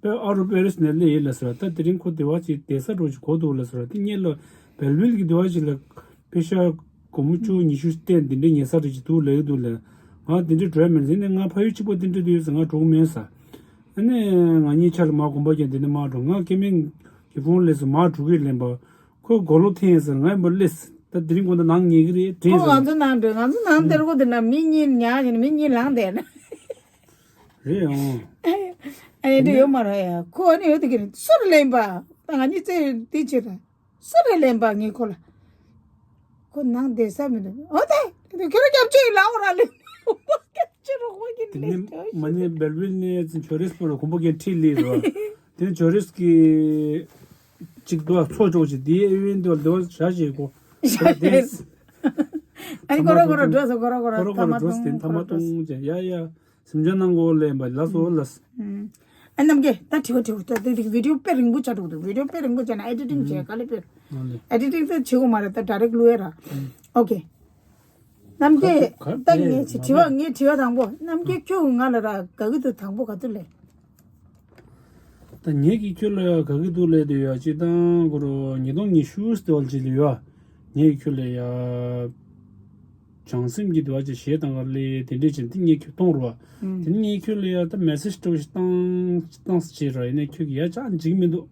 པེ་ཨ་རུ་པེ་རིས་ནས་སླེབས་ཡིན་ལ་ཟེར་བ། ད་དེ་རིང་ཁོ་སྡེ་བ་ཅིག་བསྡད་ས་འདྲ་ཅིག་གོ་འདུག་ལ་ཟེར་བ། དེ་སྔོན་ལ་སྦེལ་ཝིལ་གྱི་སྡེ་བ་ཞིག་ལ་པེ་ཤ་སྒོར་མོ་བཅུ་ཉི་ཤུ་སྟེར་འདི་འདྲ་ཉལ་ས་རེ་ཅིག་འདུག་ལབ་ཀྱི་འདུག་ལ། ང་དེ་འདྲ་འགྲོ་ཡ་མིན་ཟེར་ནས། ང་ཕ་ཡུལ་གཅིག་པོ་དེ་འདྲ་འདུག་ཟེར། ང་འགྲོ་གི་མིན་ཟེར། ཨ་ནི་ང་གཉིས་ཆ་ལ་མར་གོམ་པ་རྒྱག་འདི་ནས་མར་འགྲོ། ང་སྐྱེ་དམན་གྱི་ཕོན་སླེབས་ཟེར་མར་འགྲོ་གི་ལབ་པ། ཁོས་སྒོ་ལོག་འཐེན་ཟེར། ང་ཡིན་པ་སླེབས་ཟེར། ད་དེ་རིང་དགོང་དག་ནང་ཉལ་གི་རེད་དྲན་ཁོ་ང་ཟེར། ཚོ་ནང་འགྲོ། ང་ཚོ་ནང་སྟེར་གོ་དེ་ན་མི་གཉིས་ཉལ་བཞིན་མི་གཉིས་ལངས་བསྡད་ན། རེད་འོང་། ཨ་ཡེ་འདྲ་ཡོད་མ་རེད་ཡ། ཁོ་ཨ་ནི་ཡོད་དེ་གི་རེད། སུ་རེད་ལེན་པ། ད་ང་གཉིས་རྩེ་དེ་བྱེད་ར། སུ་རེད་ལེན་པ་ངས་ཁོ་ལ། ཁོ་ནང་བསྡད་ས་མི་འདུག་ཨོ་དེ། ཁྱོད་རང་སྐྱབས་བཅོལ་ལ་འོ་ར་ལེ། སྐྱབས་བཅོལ་རོགས་པ་གི་དེ་ནི་ལེ། མ་ནི་སྦེལ་ཝིལ་ནས་ཅིག་ཇོ་རེས་པོ་ལ་གོམ་པ་རྒྱག་ཁྲིད་ལེ་རོ། དེ་ཇོ་རེས་ཀྱི་ཅིག་དུ་ཚོ་ཅོག་ཅིག་དེའི་ཨེ་ཝེན་དུ་ལ་དེ་བ་བྱ་བྱེད་གོ། ཞག་དེ། ཨ་ནི་གོ་རོ་གོ་རོ་འགྲོ་སོ། གོ་རོ་གོ་རོ། གོ་རོ་གོ་རོ་འགྲོ་སོ། དེ་ཐ་མ་གཏོང་བྱས་ཡ་ཡ། སེམས་ཅན་ནང་གོ་ལེན་པ་ལ་སོ་ལ། ཨ་རྣམ་རྒྱལ་ད་དྲི་བ་དྲི་བ་ད་དེ་དེ་བི་ཌི་ཡོ་དཔེ་རིང་པོ་ཆགས་འགྲོ་གི་འདུག་བི་ཌི་ཡོ་དཔེ་རིང་པོ་བྱས་ན་ཨེ་ཌི་ཊིང་བྱས་དཀའ་ལས་དཔེ། ཨ་ལེ། ཨེ་ཌི་ཊིང་ད་བྱེད་དགོས་མ་རེད། ད་ཌའི་རེག་ལུས་ཡ་ར། ཨོ་ཁེ། རྣམ་རྒྱལ་ག་ད་ངས་དྲི་བ་ངས་དྲི་བ་དང་པོ། རྣམ་རྒྱལ་ཁྱོད་ང་ལ་ར་དགའ་གི་འདུག་དང་པོ་ག་དུས་ལས། ད་ངས་ཀྱིས་ཁྱོད་ལ་ཡ་དགའ་གི་འདུག་ལབ་དུས་ཡ་སྤྱིར་བཏང་ཁོ་རང་ཉིས་སྟོང་ཉི་ཤུ་ཙམ་ལ་ཅིག་ལ་ཡ། ངས་ཁྱོད་ལ་ཡ་བྱང་སེམས་ཀྱི་དུ་བ་ཅིག་གཞས་བཏང་ག་ལས་དེ་འདྲས་བྱས་འདི་ངས་ཁྱོད་གཏོང་རུ་བ། དེ་ནས་ངས་ཁྱོད་ལ་ཡ་ད་མེ་སེ་ཇི་འདྲ་བོ་ཞིག་བཏང་བཏང་ཟེར་བྱས་ར། ཡིན་ནའི་ཁྱོད་ཀྱིས་ཡ་ཅག་འཇིགས་མི་འདུག་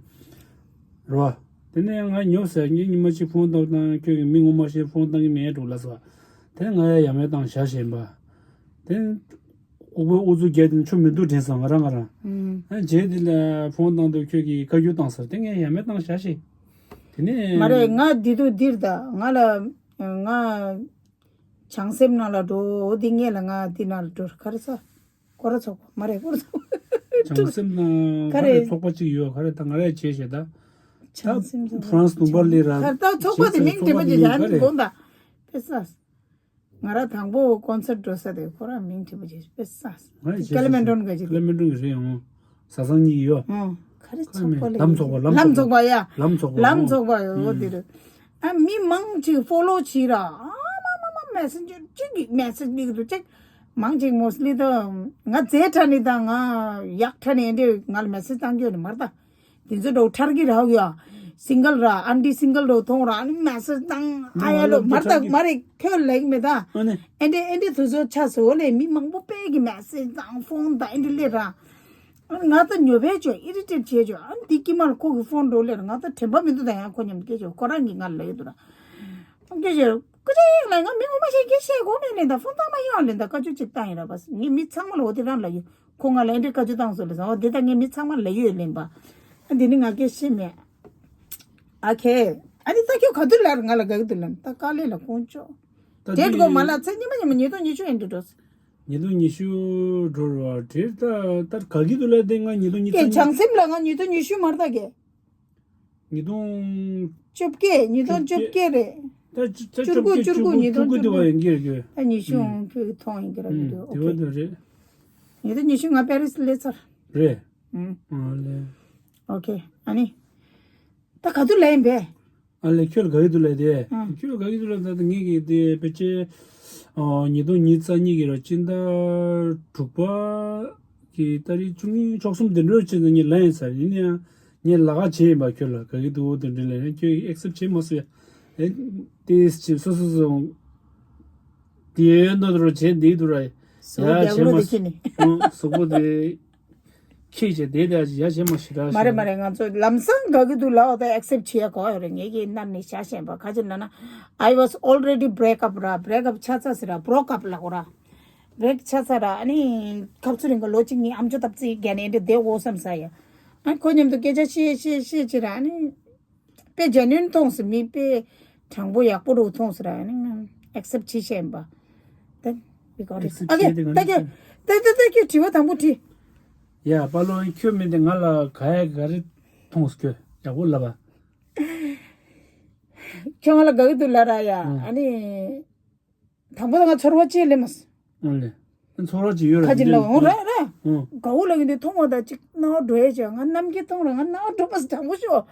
རུ་བ། དེ་ནས་ང་ཉོབ་ཟེར། ངས་ཉི་མ་གཅིག་ཕོན་བཏང་བཏང་ཁྱོད་ཀྱིས་མི་ངོ་མ་ཤེས་ཕོན་བཏང་གི་མེད་འགྲོ་ལབ་ཟེར་བ། དེ་ནས་ང་ཡ་ཡ་མེད་བཏང་བཞག་བཞིན་པ། དེ་ནས་ལྐུགས་པའི་ཨུ་ཚུགས་རྒྱག་དེ་ནི་ཆོ་མི་འདུག་དྲན་སོང་ང་རང་ང་རང་། ཨ་རྗེས་དེ་ལ་ཕོན་བཏང་དུས་ཁྱོད་ཀྱིས་བཀའ་བཀྱོན་བཏང་ཟེར། དེ་ངས་ཡ་མེད་བཏང་བཞག་ཤིག་དེ་ནས་མ་རེད། ང་འདི་དུས་འདིར་ད་ང་ལ་ང་བྱང་སེམས་ནང་ལ་འགྲོ། འོ་འདི་ངས་ལ་ང་འདི་ནང་ལ་འགྲོ། ག་རེ་ཟ། སྐོར་ར་ཚོགས་པ་མ་རེད། སྐོར་ར་ཚོགས་པ། བྱང་སེམས་ནང་ག་ག་རེ་རེ་ཚོགས་པ་གཅིག་ཡོད། ག་རེ་ད་ང་རས་བྱས་བྱས་ད། ད་བྱང་སེམས་ཚོགས་ཧྥ་རན་སི་དུང་པར་ལི་ར་ག་རེ་ད་ཚོགས་པ་དེ་མིང་དྲན་པ་ཅིག་ཡང་དགོངས་དག་དཔེ་ས། ང་རང་དང་པོ་ཀོན་སར་འགྲོ་ས་དེ་ཁོ་རང་མིང་དྲན་པ་ཅིག་དཔེ་ས། ང་རས་བྱས་ཀེ་ལི་མན་ཌོན་ག་ཅིག་ཀེ་ལི་མན་ཌོན་གི་རེད་འོང་། བཟའ་ཚང་གཉིས་ཡོད། ཨོ། ག་རེ་ཚོགས་པ་ལས། ལམ་ཚོགས་པ། ལམ་ཚོགས་པ་ཡ། ལམ་ཚོགས་པ། ལམ་ཚོགས་པ་ཡོད་དེ་རེད། ཨ་མི་མང་ཅིག་ཕོ་ལོ་བྱེད་ར། ཨ་མ་མ་མ་མེ་སེན་ཇར་གཅིག་གིས་མེ་སེཇ་སླེབས་ཀྱི་འདུག་ཅིག་མང་ཅིག་མོ་སི་ལི་ད་ང་རྩེ་ཁྲ་ནི་ད་ང་ཡག་ཁྲ་ནི་ཨེ་འདྲས་ང་ལ་མེ་སེཇ་བཏང་རྒྱུ་ནི་མར་ད། དེ་ཚོ་འགྲོ་ཁྲར་གི་ར་ཡ། སིང་གལ་ར་ཨན་ཏི་སིང་གལ་ར་མཐོང་ར། ཨ་ནི་མེ་སེཇ་བཏང་ཨ་ཡ་ལོ་མར་ད་མ་རེད་ཁྱོད་ལེགས་མེད་ད། ཨེ་འདྲས་ཨེ་འདྲས་དུ་ཚོ་ཆ་སོ་ལས་མི་མང་པོ་དཔེ་གི་མེ་སེཇ་བཏང་ཕོན་ད་ཨེ་འདྲས་སླེབས་ར། ང་ད་ཉོབ་པས་ཅོ་ཨི་རི་ཊེཊ་བྱས་ཅོ། ཨ་འདི་ཀྱི་མ་ལ་ཁོ་གི་ཕོན་འགྲོ་ལེར་ང་ད་དྲན་པ་མི་འདུག་ད་ཡང་ཁོ་མཉམ་སྐད་ཅོ་ཁོ་རང་གིས་ང་ལ་ཡོད་དུ་ར། སྐད་ཅོ་ཀུ་ཅེ་ཡིན་ལ་ང་མི་ངོ་མ་ཤེས་སྐད་བཤད་གོ་མེད་ལེན་ད་ཕོན་བཏང་མ་ཡོང་ལེན་ད་བཀའ་བཀྱོན་ཅིག་བཏང་ཡིན་ར་བ། ངས་མི་ཚང་མ་ལ་འོ་དེ་རང་ལ་ཡོད། ཁོ་ང་ལ་ཨེ་འདྲས་བཀའ་བཀྱོན་བཏང་སོང་ལེ་ཟེར། འོ་དེ་ད་ངས་མི་ཚང་མ་ལ་ཡོད་ལེན་པ། ཨ་འདི་ནི་ང་སྐད་བཤད་མེད། ཨ་ཁེ། ཨ་ནི་ད་ཁྱོད་ག་དུས་ལར་ང་ལ་དགའ་གི་འདུག་ལབ་ད་དཀའ་ལས་ལ་དཀོན་མཆོག་ད་དེ་དེ་གོ་མ་ལ་ཚེ་ཉི་མ་ཉི་མ་ཉིས་སྟོང་ཉི་ཤུ་ཨེ་འདྲས་འགྲོ། ཉིས་སྟོང་ཉི་ཤུ་འགྲོ་རུ་བ་དེ་ད་ལྟར་ག་གི་དུ་ལ་དེ་ང་ཉིས་སྟོང་ཉི་ཤུ་ཀྱེ་བྱང་སེམས་ལ་ང་ཉིས་སྟོང་ཉི་ཤུ་མར་ད་ཀྱེ། ཉིས་སྟོང་བཅོ་བརྒྱད། ཉིས་སྟོང་བཅོ་བརྒྱད་རེད། ད་ཅི་ད་བཅུ་དགུ་བཅུ་དགུ་ཉིས་སྟོང་བཅུ་དགུ་དེ་བ་ཡིན་གྱི་རེད་གྱི། ད་ཉི་ཤུ་ཨང་ཁྱོད་ཀྱི་ཐོང་ཡིན་གྱི་ར་གྱི་འདུག་དེ་བ་དེ་རེད། ཉིས་སྟོང་ཉི་ཤུ་ང་པེ་རི་སི་སླེབས་ཚར། རེད། ཨང་། ཨ་ལེ། ཨོ་ཁེ་ཨ་ནི། ད་ག་དུས་ལ་ཡིན་པས། ཨ་ལེ་ཁྱོད་ལ་ག་གི་དུ་ལ་དེ། ཨ། ཁྱོད་ལ་ག་གི་དུ་ལ་ད་ད་ངེད་ཀྱི་དེ་ཕལ་ཆེར། ཨོ། ཉིས་སྟོང་ཉི་ཤུ་རྩ་གཉིས་ཀྱི་ར་སྤྱི་ཟླ་དྲུག་པ་གི་ཏ་རིག་བཅུ་གཉིས་བཅུ་གསུམ་དེ་འདྲ་ཅིག་ནས་ངས་ལབ་ཡིན་ས་རེད། ཡིན་ཡང་ངས་ལབ་ཁ་བྱས་ཡིན་པ། ཁྱོད་ལ་ག་གི་འདུག་དེ་འདྲ་ལབ་ཡང་ཁྱོད་ཀྱིས་ཨེག་སེབ་བྱས་མ་སོང་ཡ། ཨེ། དེ་ཅིག་སོ་སོ་སོ་དེ་ཡོད་མདོག་འདྲ་བྱས་འདི་འདུག་ར། ཡ་བྱས་མ་སོང་། ཨོ། གཟུགས་པོ་དེ། ཁྱེད་ཀྱིས་དེ་དེ་ཡ་བྱས་མ་ཤི་ར། མ་རེད་མ་རེད། ང་ཚོ་ལམ་སང་དགའ་གི་འདུག་ལབ་པ་དང་ཨེག་སེབ་བྱེད་ཡ་གོ་ཡོད་རེད། ངེད་ཀྱིས་ནམ་ནས་བྱ་ཤེས་པ་ག་ཅི་ན་ན། I was already break up ར། break up ཆ་ཚ་ཟེར་ར། broke up ལབ་གོ་ར། break ཆ་ཚ་ར། ཨ་ནི་སྐབས་སུ་རིང་གི་ལོ་གཅིག་གཉིས་ཨམ་ཅོག་བཏབ་རྩིས་རྒྱ་ནས་འདྲ་བསྡད་འོ་བསམ་ས་ཡ། ཨ་ཁོ་མཉམ་དུ་སྐད་ཆ་བཤད་བཤད་བཤད་བྱེད་ར། ཨ་ནི་དཔེ་genuine མཐོང་སོང་། མི་དཔེ་དྲང་པོ་ཡག་པོ་རུ་མཐོང་སོང་ར། ཨ་ནི་ང་ཨེག་སེབ་བྱེད་ཤེས་པ། Then we got it. ཨེག་སེབ་ཨ་ཀེ་བྱས་ཏེ་ང་ད་ཀེ་ད་ད་ད་ཀེ་དྲི་བ་དང་པོ་དྲིས། ཡ་པ་ལོ། ཁྱོད་མིན་ཏེ་ང་ལ་ག་ཡ་ག་རེ་མཐོང་སོང་། ཁྱོད་ཡག་པོ་ལབ་པ། ཁྱོད་ང་ལ་དགའ་གི་འདུག་ལབ་ར་ཡ། ཨ་ནི་དང་པོ་ད་ང་ཚོར་བ་ཅིག་སླེབས་མ་སོང་། ཨ་ལེ། ཚོར་བ་ཅིག་ཡོད་ར། ཁ་ཅིག་ལ་འོང་ར་ར། ཨོ། དགའ་བོ་ལ་ཡིན་དུས་མཐོང་བ་དང་ཅིག་སྣང་བ་འགྲོ་ཡས་ཅིག་ང་རྣམ་རྒྱལ་མཐོང་ར། ང་སྣང་བ་འགྲོ་མ་སོང་། དྲང་པོ་ཤོད།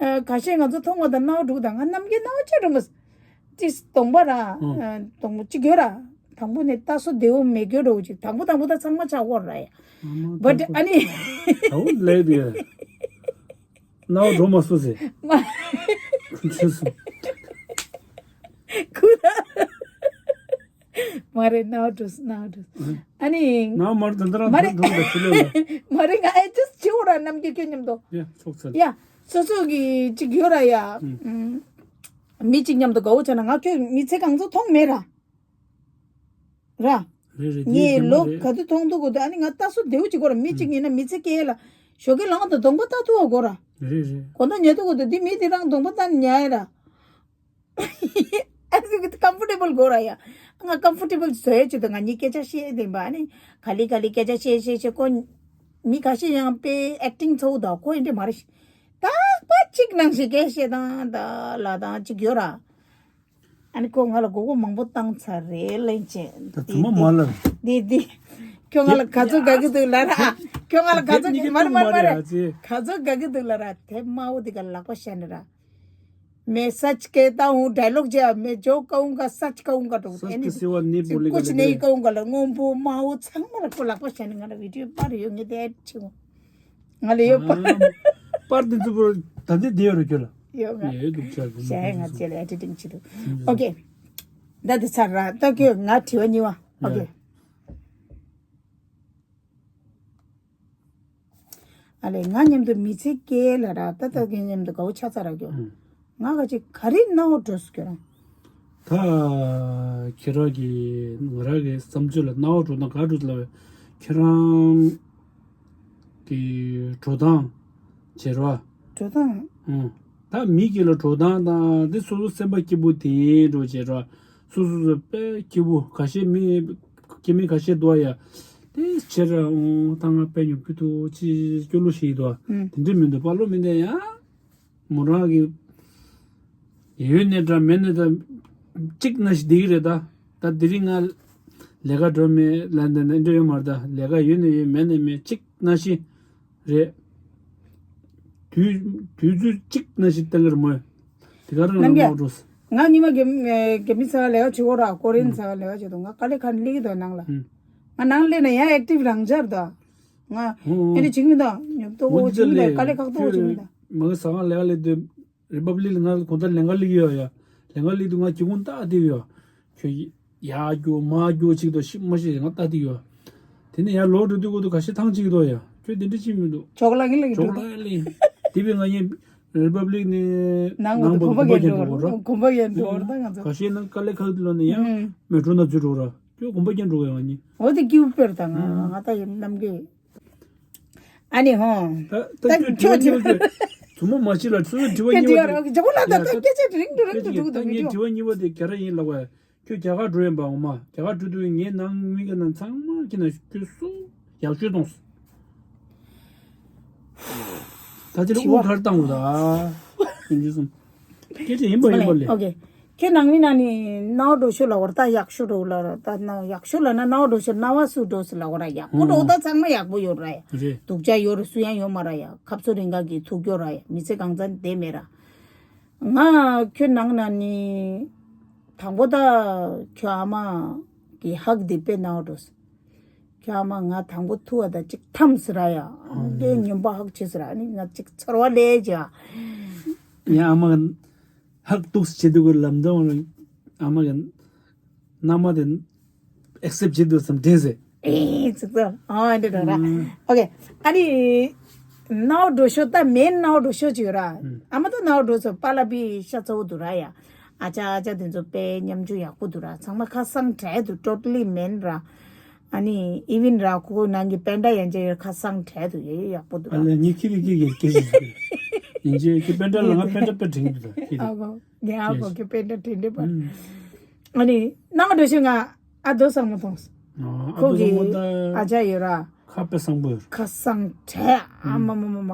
ཨ། ཁ་ཤས་ང་ཚོ་མཐོང་བ་དང་སྣང་བ་འགྲོ་དང་ང་རྣམ་རྒྱལ་སྣང་བ་ཅིག་འགྲོ་མ་སོང་། ཅིག་གདོང་པ་ར། ཨོ། ཨ། གདོང་པ་ཅིག་ཡོད་ར། དང་པོ་ནས་ལྟ་སོ་བདེ་བོ་མེད་རྒྱུ་འགྲོ་ཅིག་དང་པོ་དང་པོ་ད་ཚང་མ་ཆགས་འོར་ར་ཡ། བཊ་ཨ་ནི། ཨོ་ལེ་དེ། སྣང་བ་འགྲོ་མ་སོང་ཟེར། མ། ཁུ་ཚུ་སོང་། ཁུ་ད། མ་རེད། སྣང་བ་འགྲོ་སོང་། སྣང་བ་འགྲོ་སོང་། ཨ་ནི། སྣང་བ་མ་རེད། དེ་འདྲ་མ་རེད། འགྲོ་འགྲོ་ཕྱི་ལོགས་ལ། མ་རེད། ང་ཨེ་ཇ་སི་ཊི་བྱེད་འོ་ར། རྣམ་རྒྱལ་ཁྱོད་མཉམ་དུ། ཡ་ཆོག་ཚར། ཡ་སོ་སོ་གི་ཅིག་ཡོད་ར་ཡ། ཨུམ། མི་ཅིག་མཉམ་དུ་དགའ་བོ་བྱས་ན་ང་ཁྱོད་མི་ཚེ་གང་ཚོད་མཐོང་མེད་ར། ར། རེད་རེད། ངས་ལོ་ག་དུས་མཐོང་འདུག་གོ། ད་ཨ་ནི་ང་ལྟ་སོ་བདེ་བོ་ཅིག་གོ་ར། མི་ཅིག་ཡིན་ན་མི་ཚེ་སྐྱེལ་ལ་ཞོགས་ཀས་ལངས་དང་གདོང་པ་ལྟ་ཐུབ་བ་གོ་ར། རེད་རེད། གོ་ན་ཉལ་ཐུབ་གོ། ད་འདི་མི་དེ་རང་གདོང་པ་ལྟ་ཉལ་ར། ཨ་ཙི་ཀམ་ཕོར་ཊེ་བལ་གོ་ར་ཡ། ང་ཀམ་ཕོར་ཊེ་བལ་བཟོ་ཡ་ཆེད་དུ་ང་གཉིས་སྐད་ཆ་བཤད་བསྡད་པ། ཨ་ནི་ག་ལེ་ག་ལེ་སྐད་ཆ་བཤད་བཤད་བཤད་ཁོ། མི་ཁ་ཤས་ཡང་དཔེ་ཨེག་ཊིང་ཚ་བོ་དང་ཁོ་ཡིན་འདྲ་མ་རེད། རྟག་པ་གཅིག་ནང་བཞིན་སྐད་བཤད་དང་ད་ལ་དང་གཅིག་ཡོད་ར། ཨ་ནི་ཁོ་ང་ལ་མགོ་སྐོར་མང་པོ་བཏང་ཚར་རེད་ལན་ཅན། ད་དུ་མ་མ་ལ། འདི་འདི། ཁྱོད་ང་ལ་ག་ཚོད་དགའ་གི་འདུག་ལབ་ར། ཁྱོད་ང་ལ་ག་ཚོད། མ་རེད་མ་རེད་མ་རེད། ག་ཚོད་དགའ་གི་འདུག་ལབ་ར། དེབ་དམར་པོ་འདི་ག་ལག་པ་བཤད་ནི་ར། मैं सच कहता हूँ dialogue जे मैं जो कहूँगा सच कहूँगा तो सच के सिवा नहीं बोलेगा कुछ नहीं कहूँगा ལ། སྔོན་པོ་དམར་པོ་ཚང་མ་ལ་ཁོ་ལག་པ་བཤད་ནི། ང་ལ་བི་ཌི་ཡོ་པར་ཡོད། ངས་དེ་ཨེཌ་བྱེད། ང་ལ་ཡོད་པར། པར་དེ་ཚོ་ད་འདི་བསྡད་ཡོད་རེད་ཁྱོད་ལ། ཡོད་ང་། ཡོད་འདུག་ཅག་གི་བྱས་ང་རྗེས་ལ་ཨེ་ཌི་ཊིང་བྱེད་འདུག་ཨོ་ཀེ། ད་དེ་ཚར་ར། ད་ཁྱོད་ང་དྲི་བ་གཉིས་པ། ཨོ་ཀེ། ཨ་ལས། ང་མཉམ་དུ་མི་ཚེ་སྐྱེལ་ལ་ར། ད་ད་ཁྱེད་མཉམ་དུ་དགའ་བོ་ཆགས་ཚར་ར་ཁྱོད། ང་ག་ཅིག་ག་རེ་སྣང་བ་འགྲོ་སོང་ཁྱོད་རང་། ད་ཁྱེད་རང་གི་ང་རང་གི་བསམ་ཚུལ་ལ་སྣང་བ་འགྲོ་སྟངས་ག་འགྲོ་ལབ་པས། ཁྱེད་རང་གི་འགྲོ་སྟངས་བྱེད་རོགས། འགྲོ་སྟངས། ཨང་། ད་མི་གི་ལ་འགྲོ་སྟངས་དང་དེ་སོ་སོ་སེམས་པ་སྐྱིད་པོ་དེ་འགྲོ་བྱེད་རོགས། སོ་སོ་སོ་དཔེ་སྐྱིད་པོ་ཁ་ཤས་མི་སྐྱེ་མི་ཁ་ཤས་འདུག་ཡ། དེ་བྱེད་ར་འོང་ད་ང་དཔེ་ཉོབ་ཀྱི་འདུག་ཅི་སྐྱོ་གླུ་ཞིག་འདུག་དེ་འདྲ་མི་འདུག་པ་ལོ། མི་འདུག་ཡ། མོ་རང་གི་ཡོད་ནས་འདྲ་མེད་ནས་འདྲ་གཅིག་ན་ཞིག་བསྡད་ཀྱི་རེད་ད། ད་དེ་རིང་ང་ལས་ཀ་འགྲོ་མེད་ལ་འདི་འདྲ་ཡོད་མ་རེད་ད། ལས་ཀ་ཡོད་ནས་ཡོད་མེད་ནས་མེད་གཅིག་ན་ཞིག་རེད། དུས་དུས་ཚོད་གཅིག་ན་ཞིག་གཏན་འཁེལ་མོད། དེ་ག་རང་ལ་རྣམ་རྒྱལ་མ་འགྲོ། ང་ཉི་མ་རྒྱ་རྒྱ་མི་ཚ་བ་ལས་ཀ་བྱེད་གོ་ར། ཀོ་རིན་ཚ་བ་ལས་ཀ་བྱེད་དོ། ང་དཀའ་ལས་ཁག་ནས་སླེབས་ཀྱི་འདུག་ནང་ལ། ང་ནང་སླེབས་ན་ཡང་ཨེག་ཊིབ་རང་འཇགས་འདུག་ང་ཨེ་འདྲ་བྱེད་ཀྱི་མི་འདུག་ཉོབ་ཏོག་ཨོ་བྱེད་ཀྱི་མི་འདུག་དཀའ་ལས་ཁག་ཏོག་བྱེད་ཀྱི་མི་འདུག་མ་གི་ཟ་ཁང་ལས་ཀ་སླེབས་དུས། རི་པབ་ལིག་ལ་ང་གོང་ལྟར་ལེན་ག་སླེབས་ཡོད་ཡ། ལེན་ག་སླེབས་དུས་ང་སྒེའུ་ཁུང་ཏག་བསྡད་ཡོད། ཁྱོད་ཡར་རྒྱུག་མར་རྒྱུག་ཅིག་དང་ཤི་མ་ཤི་ང་ལྟ་དེ་ཡོད། དེ་ནས་ཡར་ལོག་འགྲོ་དུས་ཁོ་ཚོ་ག་ཤེད་ཐང་ཅིག་འདུག་ཡ། ཁྱོད་དེ་འདྲ་ཅིག་མི་འདུག་ཇོག་ལ་ངི་ལ་ཇོག་ལ་ལི། དེ་བས་ང་གཉིས་རི་པབ་ལིག་ནས་ནང་ནང་པ་གོམ་པ་རྒྱག་འགྲོ་གོམ་པ་རྒྱག་འགྲོ་ར། གོམ་པ་རྒྱག་འགྲོ་ར་ད་ང་ཚོ། ག་ཤེད་ན་དཀའ་ལས་ཁག་དེ་ལོ་ནས་ཡང་མེ་ཊྲོ་ནང་འཛུལ་འགྲོ་ར། ཁྱོད་གོམ་པ་རྒྱག་འགྲོ་ག་ཡ་ང་གཉིས། འོ་དེ་སྐྱིད་པོ་དཔེར་ད་ང་ང་ད་ཡིན་རྣམ་རྒྱལ། ཨ་ནི་ཧོ། ད་ད་ད་ཁྱོད་ཁྱོད་དྲི་བ་གཉིས་པ་དེ། ཚུར་མ་མ་ཤི་ལ་ཚུར་དྲི་བ་གཉིས་པ་དེ། ཁྱོད་དྲི་བ་རོགས་ཀྱི་ཇོ་ལ་ད་ད་སྐད་ཆ་རིང་དུ་རིང་དུ་འགྲོ་གི་འདུག་ད་ངས་དྲི་བ་གཉིས་པ་དེ་ག་རེ་ཡིན་ལབ་པ། ཁྱོད་རྒྱ་གར་འགྲོ་ཡིན་པ་འོ་མ། རྒྱ་གར་འགྲོ་དུས་ངའི་ནང་མི་གི་ནང་ཚང་མ་ཁྱེད་ནང་ཁྱོད་སུ་ཡག་ཤོས་གཏོང་སོང་། ད་དེ་ལ་དབུ་གར་བཏང་དགོས་ད། ཡིན་རྒྱུ་སོང་། སྐད་ཆ་ཡིན་པ་ཡིན་པ་ལས། ཨོ་ཀེ། ཁྱེད་ནང་མི་ནང་ནས་སྣང་བ་འགྲོ་ཤོས་ལ་བར་ད་ཡག་ཤོས་འགྲོ་ལ་ར། ད་ན་ཡག་ཤོས་ལ་ན་སྣང་བ་འགྲོ་ཤོས་སྣང་བ་སུ་འགྲོ་སི་ལ་བར་ཡག་པོ་འགྲོ། ད་ཚང་མ་ཡག་པོ་ཡོད་ར་ཡ། རེད། སྡུག་ཅག་ཡོད་ར་སུ་ཡང་ཡོད་མ་ར་ཡ། ཁབ་སོ་རིང་ག་གི་ཐུག་ཡོད་ར་ཡ། མི་ཚེ་གང་ཚ་བསྡད་མེད་ར། ང་ཁྱོད་ནང་ན་ནི་དང་པོ་ད་ཁྱོད་ཨ་མ་ གི་ཧག་འདི་དཔེ་ནའོ་འགྲོ། ཁྱོད་ཨ་མ་ང་དང་པོ་ཐུག་བ་དང་གཅིག་འཐམ་ཟེར་ར་ཡ། ཨ་ལས་ངན་པ་ཧག་བྱེད་ཟེར་ར། ཨ་ནི་ང་གཅིག་ཚོར་བ་ལས་བྱ། ཡ་ཨ་མ་གི་ཧག་ཏུག་བྱེད་དུས་ཀྱི་ལམ་སྟོན་ཨ་མ་གི་མནའ་མ་དེ་ཨེག་སེབ་བྱེད་དུས་སམ་དྲན་ཟེར། ཨེ་ཙི་ཙི། ཨ་འདི་འགྲོ་ར། ཨོ་ཁེ། ཨ་ནི་ནའོ་འགྲོ་ཤོ་ད་མེན་ནའོ་འགྲོ་ཤོ་ཅིག་ཡོད་ར། ཨ་མ་ད་ནའོ་འགྲོ་སོ་པཱ་ལ་བི་ཤ་ཚ་བོ་འདུག་ར་ཡ། ཨ་ཅག་ཨ་ཅག་དེ་ཚོ་དཔེ་ཉམ་ཆུང་ཡག་པོ་འདུག་ར། ཚང་མ་ཁ་སང་བྲལ་འདུག་ཊོ་ཊ་ལི་མེན་ར། ཨ་ནི་ཨི་ཝིན་ར་ཁོ་ནང་གི་པེན་ཌ་ཡན་ཆད་ཡོད་ཁ་སང་བྲལ་འདུག་ཡ་ཡ་ཡག་པོ་འདུག་ར། ཨ་ལས་ངས་ཁྱི་རིག་ཁྱི་གིར་སྐད་ཆ་ཞིག་ཡིན་ཅེ་ཁྱི་པེན་ཌ་ལ་ང་པེན་ཌ་དཔེ་དྲན་འདུག་ད་ཁྱི་རིག་ངས་ཨ་ཁོ་ཁྱི་པེན་ཌ་དྲན་འདུག་པ། ཨ་ནི་ནང་འགྲོ་ཤོ་ང་ཨ་རྡོ་བཟང་མོ་མཐོང་། ཨ་ཁོ་རྡོ་བཟང་མོ་གི་ད་ཨ་ཅག་ཡོད་ར། ཁ་དཔེ་བཟང་པོ་ཡོད། ཁ་སང་བྲལ། ཨ་མ་མ་མ་མ།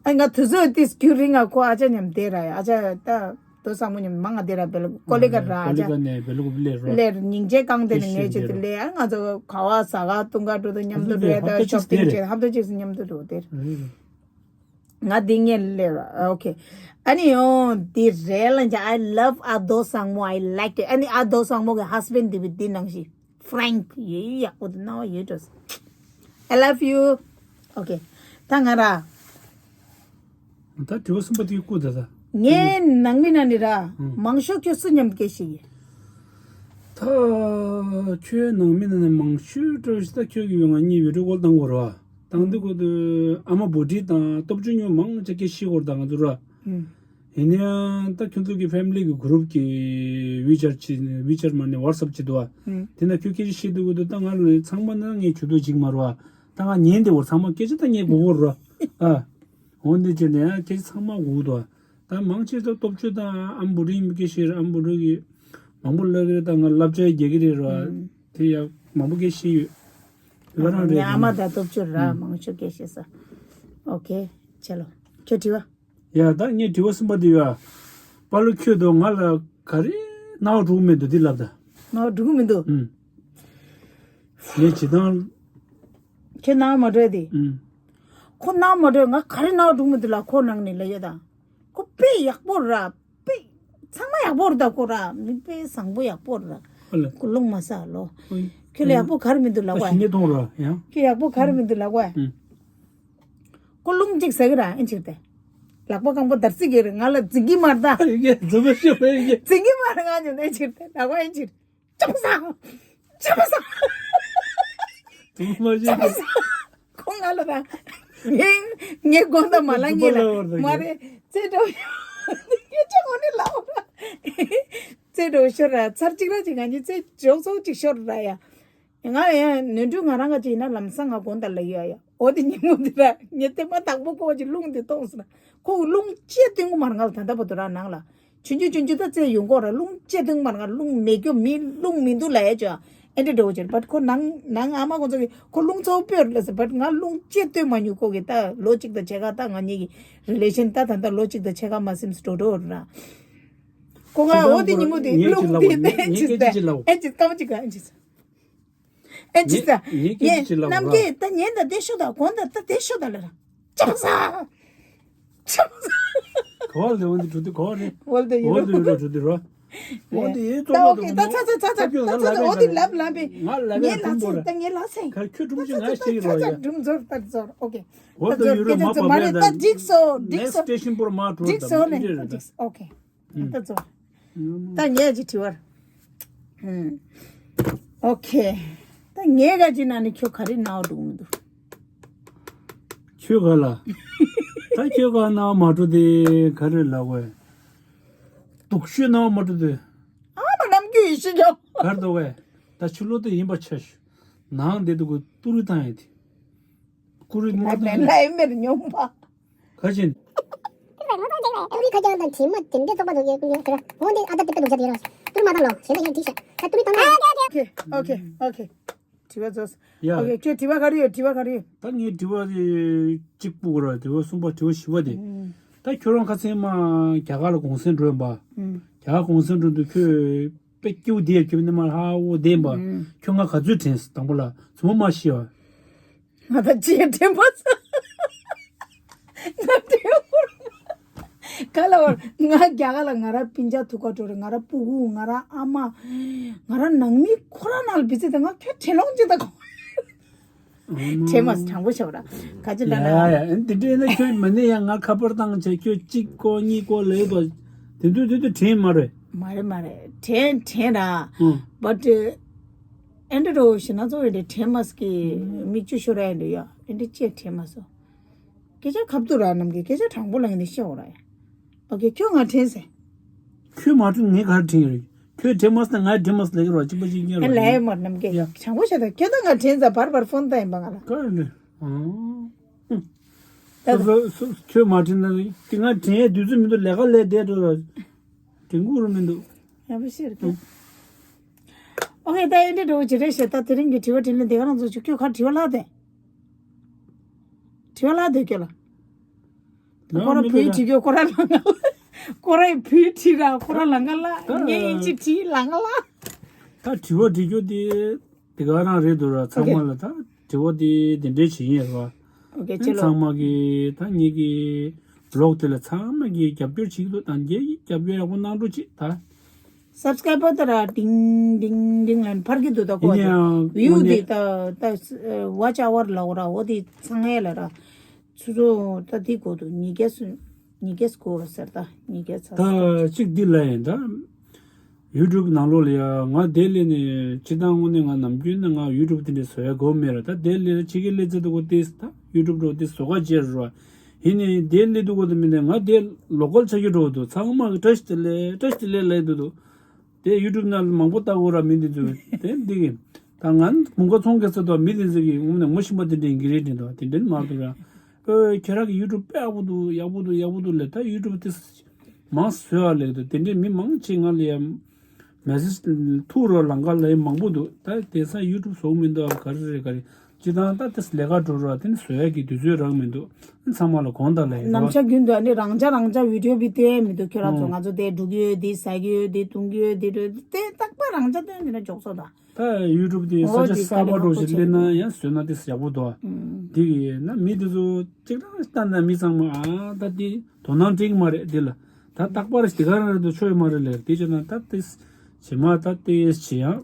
ཨ་ང་དུས་ཚོད་ཏིས་རྒྱུན་རིང་ང་ཁོ་ཨ་ཅག་མཉམ་བསྡད་ར་ཡ། ཨ་ཅག་ད་རྡོ་བཟང་མོ་མཉམ་མང་ང་བསྡད་ར་བེ་ལ་ཀོ་ལི་ག་ར། ཨ་ཅག་ཀོ་ལི་ག་ནས་བེ་ལ་ཀོ་བི་ལེ་རོ་ལེ་ར་སྙིང་རྗེ་གང་དེ་ནས་ངས་བྱེད་དུ་ལེ། ཨ་ང་ཚོ་ག་བ་ཟ་ག་བཏུང་ག་འགྲོ་དུ་མཉམ་དུ་འགྲོ་ཡ། ད་ཤོ་པིང་བྱེད་ཧབ་ཏོ་ཅིག་སུ་མཉམ་དུ་འགྲོ་དེ་ར། ང་འདི་ངས་ལེ་ར། ཨོ་ཁེ། ཨ་ནི་ཡོང་འདི་རེད་ལ་ཇ། I love ཨ་རྡོ་བཟང་མོ། I like it. ཨ་ནི་ཨ་རྡོ་བཟང་མོ་གི་ཧས་བྷེན་ཌི་འདི་བི་འདི་ནང་བཞིན་ཧྥ་རེང་ཡེ་ཡག་པོ་འདུག་སྣང་བ་ཡོད་འགྲོ། I love you. Okay. ད་ང་ར། ད་དྲི་བ་གསུམ་པ་དེ་བསྐུར་ད་ད། ངའི་ནང་མི་ན་ནི་ར། མང་ཤོས་ཁྱོད་སུ་མཉམ་སྐད་ཤེས་ཡིན། ད་ཁྱོད་ནང་མི་ན་ནི་མང་ཤོས་འགྲོ་ཞིག་ད་ཁྱོད་ཀྱི་ཡོང་ང་གཉིས་བི་ཌི་ཡོ་ཀོལ་བཏང་དགོས་ར། བཏང་དུས་ཁོ་དུ་ཨ་མ་བུ་ཁྲིད་དང་སྟོབས་ཆུང་ཉོ་མང་ཆེ་སྐད་ཤེས་དགོས་ར། ད་ང་ཚོ་ར། ཡིན་ཡང་ད་ཁྱོད་ཚོ་གི་ཕེ་མི་ལི་གི་གུ་རུབ་ཀྱི་ཝི་ཆར་ཅི་ཝི་ཆར་མ་ནས་ཝ་ཊི་སབ་ཅི་འདུག་བ། དེ་ན་ཁྱོད་སྐད་ཆ་བཤད་དུས་གོ་དུས་ད་ང་ལ་ཚང་མ་ན་ངས་ཇུས་གཏོགས་ཅིག་མ་རུ་བ། ད་ང་ཉན་དེ་བོར་ཚང་མ་སྐད་ཆ་ད་ངས་གོ་གོ་རུ་བ། ཨ། འོན་ཏེ་ཅི་ནས་སྐད་ཆ་ཚང་མ་གོ་གོ་འདུག་བ། ད་མང་ཆེ་ད་སྟོབས་ཆུ་དང་ཨམ་བུ་རིང་མི་སྐད་ཤེས་ར། ཨམ་བུ་རུ་གི་མང་པོ་ལབ་གི་རེད། ད་ང་བསླབ་བྱ་རྒྱག་གི་རེད་ར། དེ་ཡང་མང་པོ་སྐད་ཤེས་ཡོད། དེ་ག་རང་རེད། ཉ་མ་ད་སྟོབས་ཆུ་ར་མང་ཆེ་སྐད་ཤེས་ས། ཨོ་ཁེ། ཆེ་ལོ། ཁྱོད་དྲི་བ། ཡ་ད་ངས་དྲི་བ་གསུམ་པ་འདི་ཡ། པ་ལོ་ཁྱོད་དོ་ང་ལ་ག་རེ་རྣ་བ་འགྲོ་གི་མི་འདུག་འདི་ལབ་ད། རྣ་བ་འགྲོ་གི་མི་འདུག་ཨུམ། ངས་ཇི་ལྟར། ཁྱོད་རྣ་བ་མ་འགྲོ་ཡ་དེ། ཨུམ། ཁོ་རྣ་བ་མ་འགྲོ་ཡ་ང་ག་རེ་རྣ་བ་འགྲོ་གི་མི་འདུག་ལ་ཁོ་ནང་ནས་ལ་ཡོད་ད། ཁོ་དཔེ་ཡག་པོ་ར་དཔེ། ཚང་མ་ཡག་པོ་རེད་ད་ཁོ་ར་མི་དཔེ་བཟང་པོ་ཡག་པོ་རེད། ཨ་ལ། ཁོ་རླུང་མ་ཟ་ལོ། ཨོ་ཡིན། ཁྱོད་ལ་ཡག་པོ་ག་རེ་མི་འདུག་ལབ་ད་བ། ཞི་གནས་གཏོང་ར་ཡང་། ཁྱོད་ཡག་པོ་ག་རེ་མི་འདུག་ལབ་བ། ཨུམ། ཁོ་རླུང་གཅིག་ཟ་གི་ར་ཨེ་ཕྱིར་ཏེ། ལག་པ་རྐང་པ་འདར་སིག་གི་རེད། ང་ལ་འཛིན་གི་མ་རེད་ད། ཡེ་རྫུན་མ་ཤོད་པ་ཡེ། འཛིན་གི་མ་རེད། ང་ཉོན་ཨེ་ཕྱིར་ཏེ་ལག་པ་ཨེ་ཕྱིར། ཅམ་ས། ཅམ་ས། རྫུན་མ་ཤོད་ཅམ་ས། ཁོ་ང་ལ་ད། ངས་ངས་དགོངས་དག་མ་ལ་ངས་ལ་མ་རེད། རྩེ་འགྲོ་ཡོད་ངས་ཅག་འོ་ནི་ལ་འོ་ར། རྩེ་འགྲོ་ཤོར་ར་ཚར་གཅིག་ར་གཅིག་ང་གཉིས་རྩེ་འཇོག་ཚོགས་གཅིག་ཤོར་ར་ཡ། ང་ཡང་ནོར་འཁྲུལ་ང་རང་ག་ཅིག་ཡིན་ན་ལམ་སང་ང་དགོངས་དག་ལ་ཡོད་ཡ། འོ་དེ་ཉིན་མོ་དེ་ལ་ངས་ལྟད་མ་དང་པོ་ཁོ་གཅིག་རླུང་དེ་གཏོང་སོང་ན་ཁོ་རླུང་ཅི་སྟོན་གི་མ་རེད། ང་ལ་ད་ལྟ་བར་དུ་ར་ནང་ལ་ཆུང་ཆུང་ཆུང་ཆུང་ད་རྩེ་ཡོང་གོ་ར་རླུང་ཅི་སྟོན་གི་མ་རེད། ང་རླུང་མེད་རྒྱུ་མི་རླུང་མི་འདུག་ལ་ཡ་ཅོ་ཨེ་འདྲ་འགྲོ་གི་ཅེར་བཊ་ཁོ་ནང་ནང་ཨ་མ་ཁོ་ཚོ་གི་ཁོ་རླུང་ཚོ་སྤོས་ར་ལ་ཟེར་བཊ་ང་རླུང་ཅི་སྟོན་མ་མྱོང་ཁོ་གི་ད་ལོ་གཅིག་དང་ཕྱེད་ཀ་ད་ང་གཉིས་ཀྱི་རི་ལེ་ཤན་ད་ད་ལྟ་ལོ་གཅིག་དང་ཕྱེད་ཀ་མ་ཟིན་འགྲོ་འགྲོ་ར་ཁོ་ང་འོ་དེ་ཉིན་མོ་དེ་རླུང་དེ་ནས་ཅི་ད་ཨེ་ཅི་སྐམ་ཅིག་ག་ཨེ་ཅི། ཨེ་ཅི་ད། ངས་ངས་སྐད་ཆ་ཅིག་ལབ་ར། ནམ་གྱི་ད་ཉན་ད་དེ་ཤོད་ད་གོན་ད་ད་དེ་ཤོད་ད་ལ་ར། ཅམ་ས། ཅམ་ས། ག་བ་ལ་འོན་ཏེ་འགྲོ་དུས་ག་བ་རེད། འོ་དེ་ཡོད་འོ་དེ་ཡོད་ར་འགྲོ་དུས་ར། འོ་དེ་ཡོད་ད་ཙོག་ཨོ་ཁེ་ད་ད་ད་ད་ད་ད་འོ་དེ་ལབ་ལབ་པས། ང་ལབ་ངས་ཡ་ལ་ཁྲུམ་པོ་ཚེ་ར། ད་ངས་ལ་ཚེ། ག་ཁྱོད་ཁྲུམ་ཆུ་ང་ཤེས་ར་ཡ། ཁྲུམ་ཛོར་ད་ཛོར་ཨོ་ཁེ། འོ་དེ་ཡོད་ར་མ་པ་མ་རེད་ད་འགྲིག་སོ་འགྲིག་སོ། ནེགསི་སི་ཊེ་ཤན་པོར་མ་འགྲོ་འགྲིག་སོ་ད་ལེ་འགྲིག་སོ། ཨོ་ཁེ། ད་ཚོ། ད་ངས་ཅིག་དྲི་བར། ཨོ་ཁེ། ད་ངས་ག་ཅི་ན་ནི་ཁྱོད་ག་རེ་ནའོ་འགྲོ་མི་འདུག་ཁྱོད་ག་ལ། ད་ཁྱོད་ག་ནའོ་མ་འགྲོ་དེ་ག་རེ་ལབ་བས། སྡུག་ཤོས་ནའོ་མ་འགྲོ་དེ། ཨ་མ་ནམ་རྒྱུན་ཡིན་ཤི་ཀྱང་། གར་འདུག་བས། ད་ཕྱི་ལོགས་དེ་ཡིན་པ་ཆ་ཞུ། ནང་དེ་འདུག་གོ་ཏུ་རི་བཏང་ཡ་དེ། ཀུ་རི་མ་ལབ་ནས་ལབ་མེར་ཉོན་པ། ག་ཅིན། ཏུ་རི་ཁ་རྒྱང་དང་དྲི་མ་དེ་འདྲའི་བཙོག་པ་འདུག་ཡོད་ཀུན་ཡོད་ཁྱོད་ར། འོ་འདི་ཨ་ད་དེ་པེ་འདུག་བྱ་དེ་ར། ཏུ་རི་མ་བཏང་ལོ་གཞན་ད་ཡང་དྲིས་ཤག་ད་ཏུ་རི་བཏང་ན། ཨོ་ཁེ་ཨོ་ཁེ་ཨོ་ཁེ། དྲི་བ་རྫོགས། ཡ། ཨོ་ཁེ་ཁྱོད་དྲི་བ་ག་རེ་ཡོད་དྲི་བ་ག་རེ་ཡོད། ད་ངའི་དྲི་བ་དེ་གཅིག་པུ་གོ་ར་དྲི་བ་གསུམ་པ་དྲི་བ་བཞི་པ་དེ། ད་ཁྱོད་རང་ཁ་སང་མ་རྒྱ་གར་ལ་གུང་སེང་འགྲོ་ཡིན་པ། རྒྱ་གར་གུང་སེང་འགྲོ་དུས་ཁྱོད་དཔེ་སྐྱིད་པོ་དེ་ཁྱོད་ནི་མ་ཧ་འོ་དེ་ཡིན་པ། ཁྱོད་ང་ག་ཚོད་དྲན་སོང་དང་པོ་ལ་ཚོད་མ་མ་ཤེས་པ། ང་ད་ཅི་དྲན་པ་ཚོ། ང་དྲན་པོ། ག་ལ་བར་ང་རྒྱ་གར་ལ་ང་ར་སྤུན་ཀྱག་ཐུག་ག་འགྲོ་རེད། ང་ར་སྤུ་གུ། ང་ར་ཨ་མ། ང་ར་ནང་མི་ཁོ་ར་ནང་ལ་བི་ཙི་དང་ང་ཁྱོད་དྲན་ལོང་ཅི་ད་གོ། དྲན་མ་སོང་། དྲང་པོ་བྱ་བ་ར། ག་ཅི་ལ་ཡ་ལ། ཡ་ཡ། འདི་འདྲས་ན་ཁྱོད་མ་ནས་ཡང་ང་ཁ་པར་བཏང་བྱས་ཁྱོད་གཅིག་གོ་གཉིས་གོ་ལས་པ། དེ་དུས་དེ་དུས་དྲན་མ་རེད། མ་རེད་མ་རེད། དྲན་དྲན་ར། ཨང་། བཊ་ཨེ་འདྲ་རོ་ཞེ་ན་ཚོ་ཨེ་འདྲ་དྲན་མ་སོང་གི། མིག་ཆུ་ཤོར་ཨེ་འདྲ་ཡ། ཨེ་འདྲ་ཅེས་དྲན་མ་སོང་། སྐད་ཆ་ཁ་བསྡུར་ར་ནམ་གི་སྐད་ཆ་དྲང་པོ་ལ་ངས་ནས་བཤད་འོ་ར་ཡ། ཨོ་ཀེ། ཁྱོད་ང་དྲན་ཟེར། ཁྱོད་མ་དྲན་ངས་ག་རེ་དྲན་ཡོད་རེད། ཁྱོད་དྲན་མ་སོང་ན་ངས་དྲན་མ་སོང་ལབ་ཀྱི་རེད་བ། གཅིག་པ་གཅིག་རྐྱང་ཨེ་རེད་བ། ལབ་ཡ་མ་ནམ་གི། ཡ། དྲང་པོ་བཤད་ད། ཁྱོད་ད་ང་དྲན་ཟེར། བར་བར་ཕོན་བཏང་ཡིན་པ་ང་ལ། ག་རེ་རེད། ཨང་། ད་སོ་སོ་སོ་ཁྱོད་མ་དྲན་ན་དེ་ང་དྲན་ཡའི་དུས་ཚོད་མི་འདུག་ལས་ཀ་ལས་བསྡད་འགྲོ་ར། དྲན་དགོས་ར་མི་འདུག་ཡག་པོ་ཤེས་རེད། ཨོ་ཀེ། ད་ཨེ་འདྲ་འགྲོ་བྱེད་རེད་ཤག་ད་དེ་རིང་གི་དྲི་བ་དྲིས་ལན་དེ་ག་རང་ཚོ་ཆུ་ཁྱོད་ག་དྲི་བ་ལྷག་དེ། དྲི་བ་ལྷག་དེ་ཁྱོད་ལ། ཁོ་རང་བོད་ཡིག་བྲིས་རྒྱུ་ཁོ་རང་ལང་ང་ལ། ཁོ་རང་བོད་ཡིག་བྲིས་ར་ཁོ་རང་ལང་ང་ལ། ངས་དབྱིན་ཇི་བྲིས་ལང་ང་ལ། ད་དྲི་བ་འདྲི་རྒྱུ་དེ་དེ་ག་རང་རེད་འདུག་ར། ཚང་མ་ལ་ད་དྲི་བ་དེ་དེ་འདྲས་བྱེད་ཡིན་ར། ཨོ་ཀེ། ཨ་ཚང་མ་གི་ད་ངེད་ཀྱི་བི་ལོག་དེ་ལ་ཚང་མ་གི་རྒྱབ་སྐྱོར་བྱེད་ཀྱི་འདུག་ད་ངེད་ཀྱི་རྒྱབ་སྐྱོར་ཡག་པོ་གནང་རོགས་བྱེད་ད། སབ་སི་ཀ་རའེ་བར་དེ་ར་ཏིང་ཏིང་ཏིང་ལ་འཕར་གྱི་འདུག་ད་ཀོ། ཡིན་ཡང་བིའུ་དེ་ད་ད་ཝ་ཆི་ཨ་ཝར་ལ་འོ་ར་འོ་དེ་ཚང་ཡས་ལ་ར། སོ་སོ་ད་དེ་དགོས་འདུག་ཉིས་བརྒྱ་སུ་ཉིས་བརྒྱ་སྐོར་ཟེར། ད་ཉིས་བརྒྱ་ཚར། ད་གཅིག་འདི་ལ་ཡིན་ད། ཡུ་ཊུབ་ནང་ལོགས་ལ་ཡ་ང་དེ་སླེབས་ནས་སྤྱིར་བཏང་དངོས་གནས་ང་ནམ་རྒྱུན་ནས་ང་ཡུ་ཊུབ་དེ་འདྲས་བཟོ་ཡ་དགོས་མེད་ར། ད་དེ་སླེབས་ཕྱི་རྒྱལ་སླེབས་ཚེ་དུ་གོ་དེ་ད་ཡུ་ཊུབ་འགྲོ་དེ་བཟོ་ག་བྱེད་ར། ཡིན་ནའི་དེ་སླེབས་དུ་གོ་དེ་མིན་ནས་ང་དེ་ལོ་ཀལ་ཆགས་ཀྱི་འགྲོ་འདུག་ཚང་མ་གི་བཀྲ་ཤིས་བདེ་ལེགས་བཀྲ་ཤིས་བདེ་ལེགས་ལབ་འདུག་དེ་ཡུ་ཊུབ་ནང་ལ་མང་པོ་ལྟ་གོ་ར་མི་འདི་ཚོས་དེ་འདི་གི། ད་ང་མུ་ཁ་ཚོང་རྒྱག་ས་དང་མི་འདི་ཚོ་གི་ངོ་ནས་ངོ་ཤེས་པ་དེ་འདྲ་ཡིན་གྱི་རེད་དྲན་དོ། དེ་འདྲ་མ་འདུག་ར། ཨོ་ཁྱེད་རང་གི་ཡུ་ཊུབ་དཔེ་ཡག་པོ་འདུག་ཡག་པོ་འདུག་ཡག་པོ་འདུག་ལབ། ད་ཡུ་ཊུབ་དེ་མང་བཟོས་ཨ་ལབ་འདུག་དེ་འདྲའི་མི་མང་ཆེ་ང་ལ་ཡ་མེ་སེ་ཇི་ཐུག་རོགས་ལང་ཀ་ལ་ཡ་མང་པོ་འདུག་ད་དེང་སང་ཡུ་ཊུབ་བཟོ་མི་འདུག་ག་རེ་རེད་ག་རེ། སྤྱིར་བཏང་ད་དེ་ལས་ཀ་འགྲོ་ར་དེ་ནི་བཟོ་ཡ་གི་དུས་ཚོད་རག་མི་འདུག་ཚང་མ་ལ་དགོངས་དག་ལབ་ཡིན་ནམ་ར། ཞག་རྒྱུན་དུ་ཨ་ནི་རང་ཅག་རང་ཅག་བི་ཌིའོ་བི་བལྟས་མི་འདུག་ཁྱོད་རང་ཚོ། ཨོ། ང་ཚོ་དེ་འགྲོ་གི་ཡོད་དེ་ཟ་གི་ཡོད་དེ་འཐུང་གི་ཡོད་དེ་འགྲོ་དེ་རྟག་པར་རང་ཅག་བལྟས་ནི་ན་འཇོག་ཚོ་ད། ད་ཡུ་ཊུབ་དེ་ཨོ་ས་ཆ་དེ་གསར་པ་འགྲོ་ཞིག་སླེབས་ན་ཡང་བཟོས་ན་དེ་ཡག་པོ་འདུག་ཨ། ཨུམ། དེ་གི་ན་མི་དེ་ཚོ་གཅིག་རང་ལྟ་ན་མི་ཚང་མ་ཨ་ད་དེ་དོ་སྣང་སྤྲད་ཀྱི་མ་རེད་དེ་ལ། ད་རྟག་པར་དེ་ག་རང་རེད་འདུག་ཆོས་མ་རེད་ལས་དེ་བྱས་ན་ད་དེ་བྱེ་མ་ད་དེ་བྱེ་ཡང་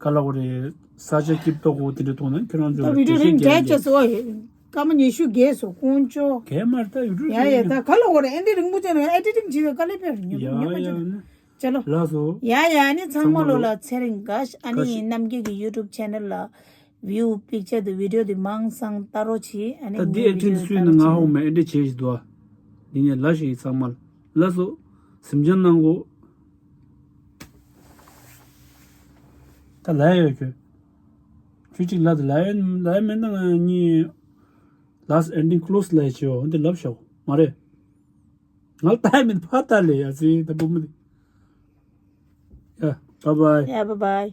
ག་ལ་གོ་རེད། ས་ཆ་སྐྱིད་ཏོག་གོ་དེ་འདྲ་མཐོང་ན་ཁྱེད་རང་ད་ཚོ་བི་ཌིའོ་རིང་རྒྱས་ཅེས་སོ། སྐར་མ་ཉི་ཤུ་རྒྱས་སོ་དཀོན་མཆོག་རྒྱས་མ་རེད། ད་ཡུ་ཊུབ་ཡ་ཡ་ད་ག་ལ་གོ་རེད། ཨེ་འདི་རིང་པོ་ཅན་ཨེ་ཌི་ཊིང་བྱེད་དགོས་དཀའ་ལས་ཕེབས་རེད། ཉོ་ཡ་ཉོ་མ་ཡ་ཅན་ན། ཅ་ལོ། ལགས་སོ། ཡ་ཡ་ཨ་ནི་ཚང་མ་ལོ་ལ་ཚེ་རིང་དགའ་ཤ། ཨ་ནི་དགའ་ཤ། རྣམ་རྒྱལ་གྱི་ཡུ་ཊུབ་ཆེ་ནལ་ལ་བིའུ་པིག་ཅར་དུ་བི་ཌིའོ་དེ་མང་སང་ལྟ་རོགས་གྱིས། ཨ་ནི་ད་འདི་ངའི་ཨེ་ཌི་ཊིང་བི་ཌིའོ་སུས་ནི་ང་ཧོ་མ་ཨེ་ཌི་ཊི་བྱེད་ཞིག་འདུག་འདི་ངས་ལ་ཞིག་ཚང་མ་ལ་ལ་སོ་སེམས་ཅན་ནང་གོ། ད་ལ་ཡོད་ཁྱོད། ཁྱོད་ཅིག་ལ་ད་ལ་ཡོད་ལ་ཡོད་མེད་ན་ང་གཉིས་ལ་སི་ཊི་ཨེན་ཌིང་ཁི་ལོ་སི་ལ་ཡོད་ཅེས་འོ་འདི་ལབ་ཤོག་མ་རེད། ང་ལ་ད་ཡོད་མེད་ཕ་ད་ལས་ཡ་ཟིན་ད་བུ་མོ་འདི། ཡ་བྷའི་བྷའི། ཡ་བྷའི་བྷའི།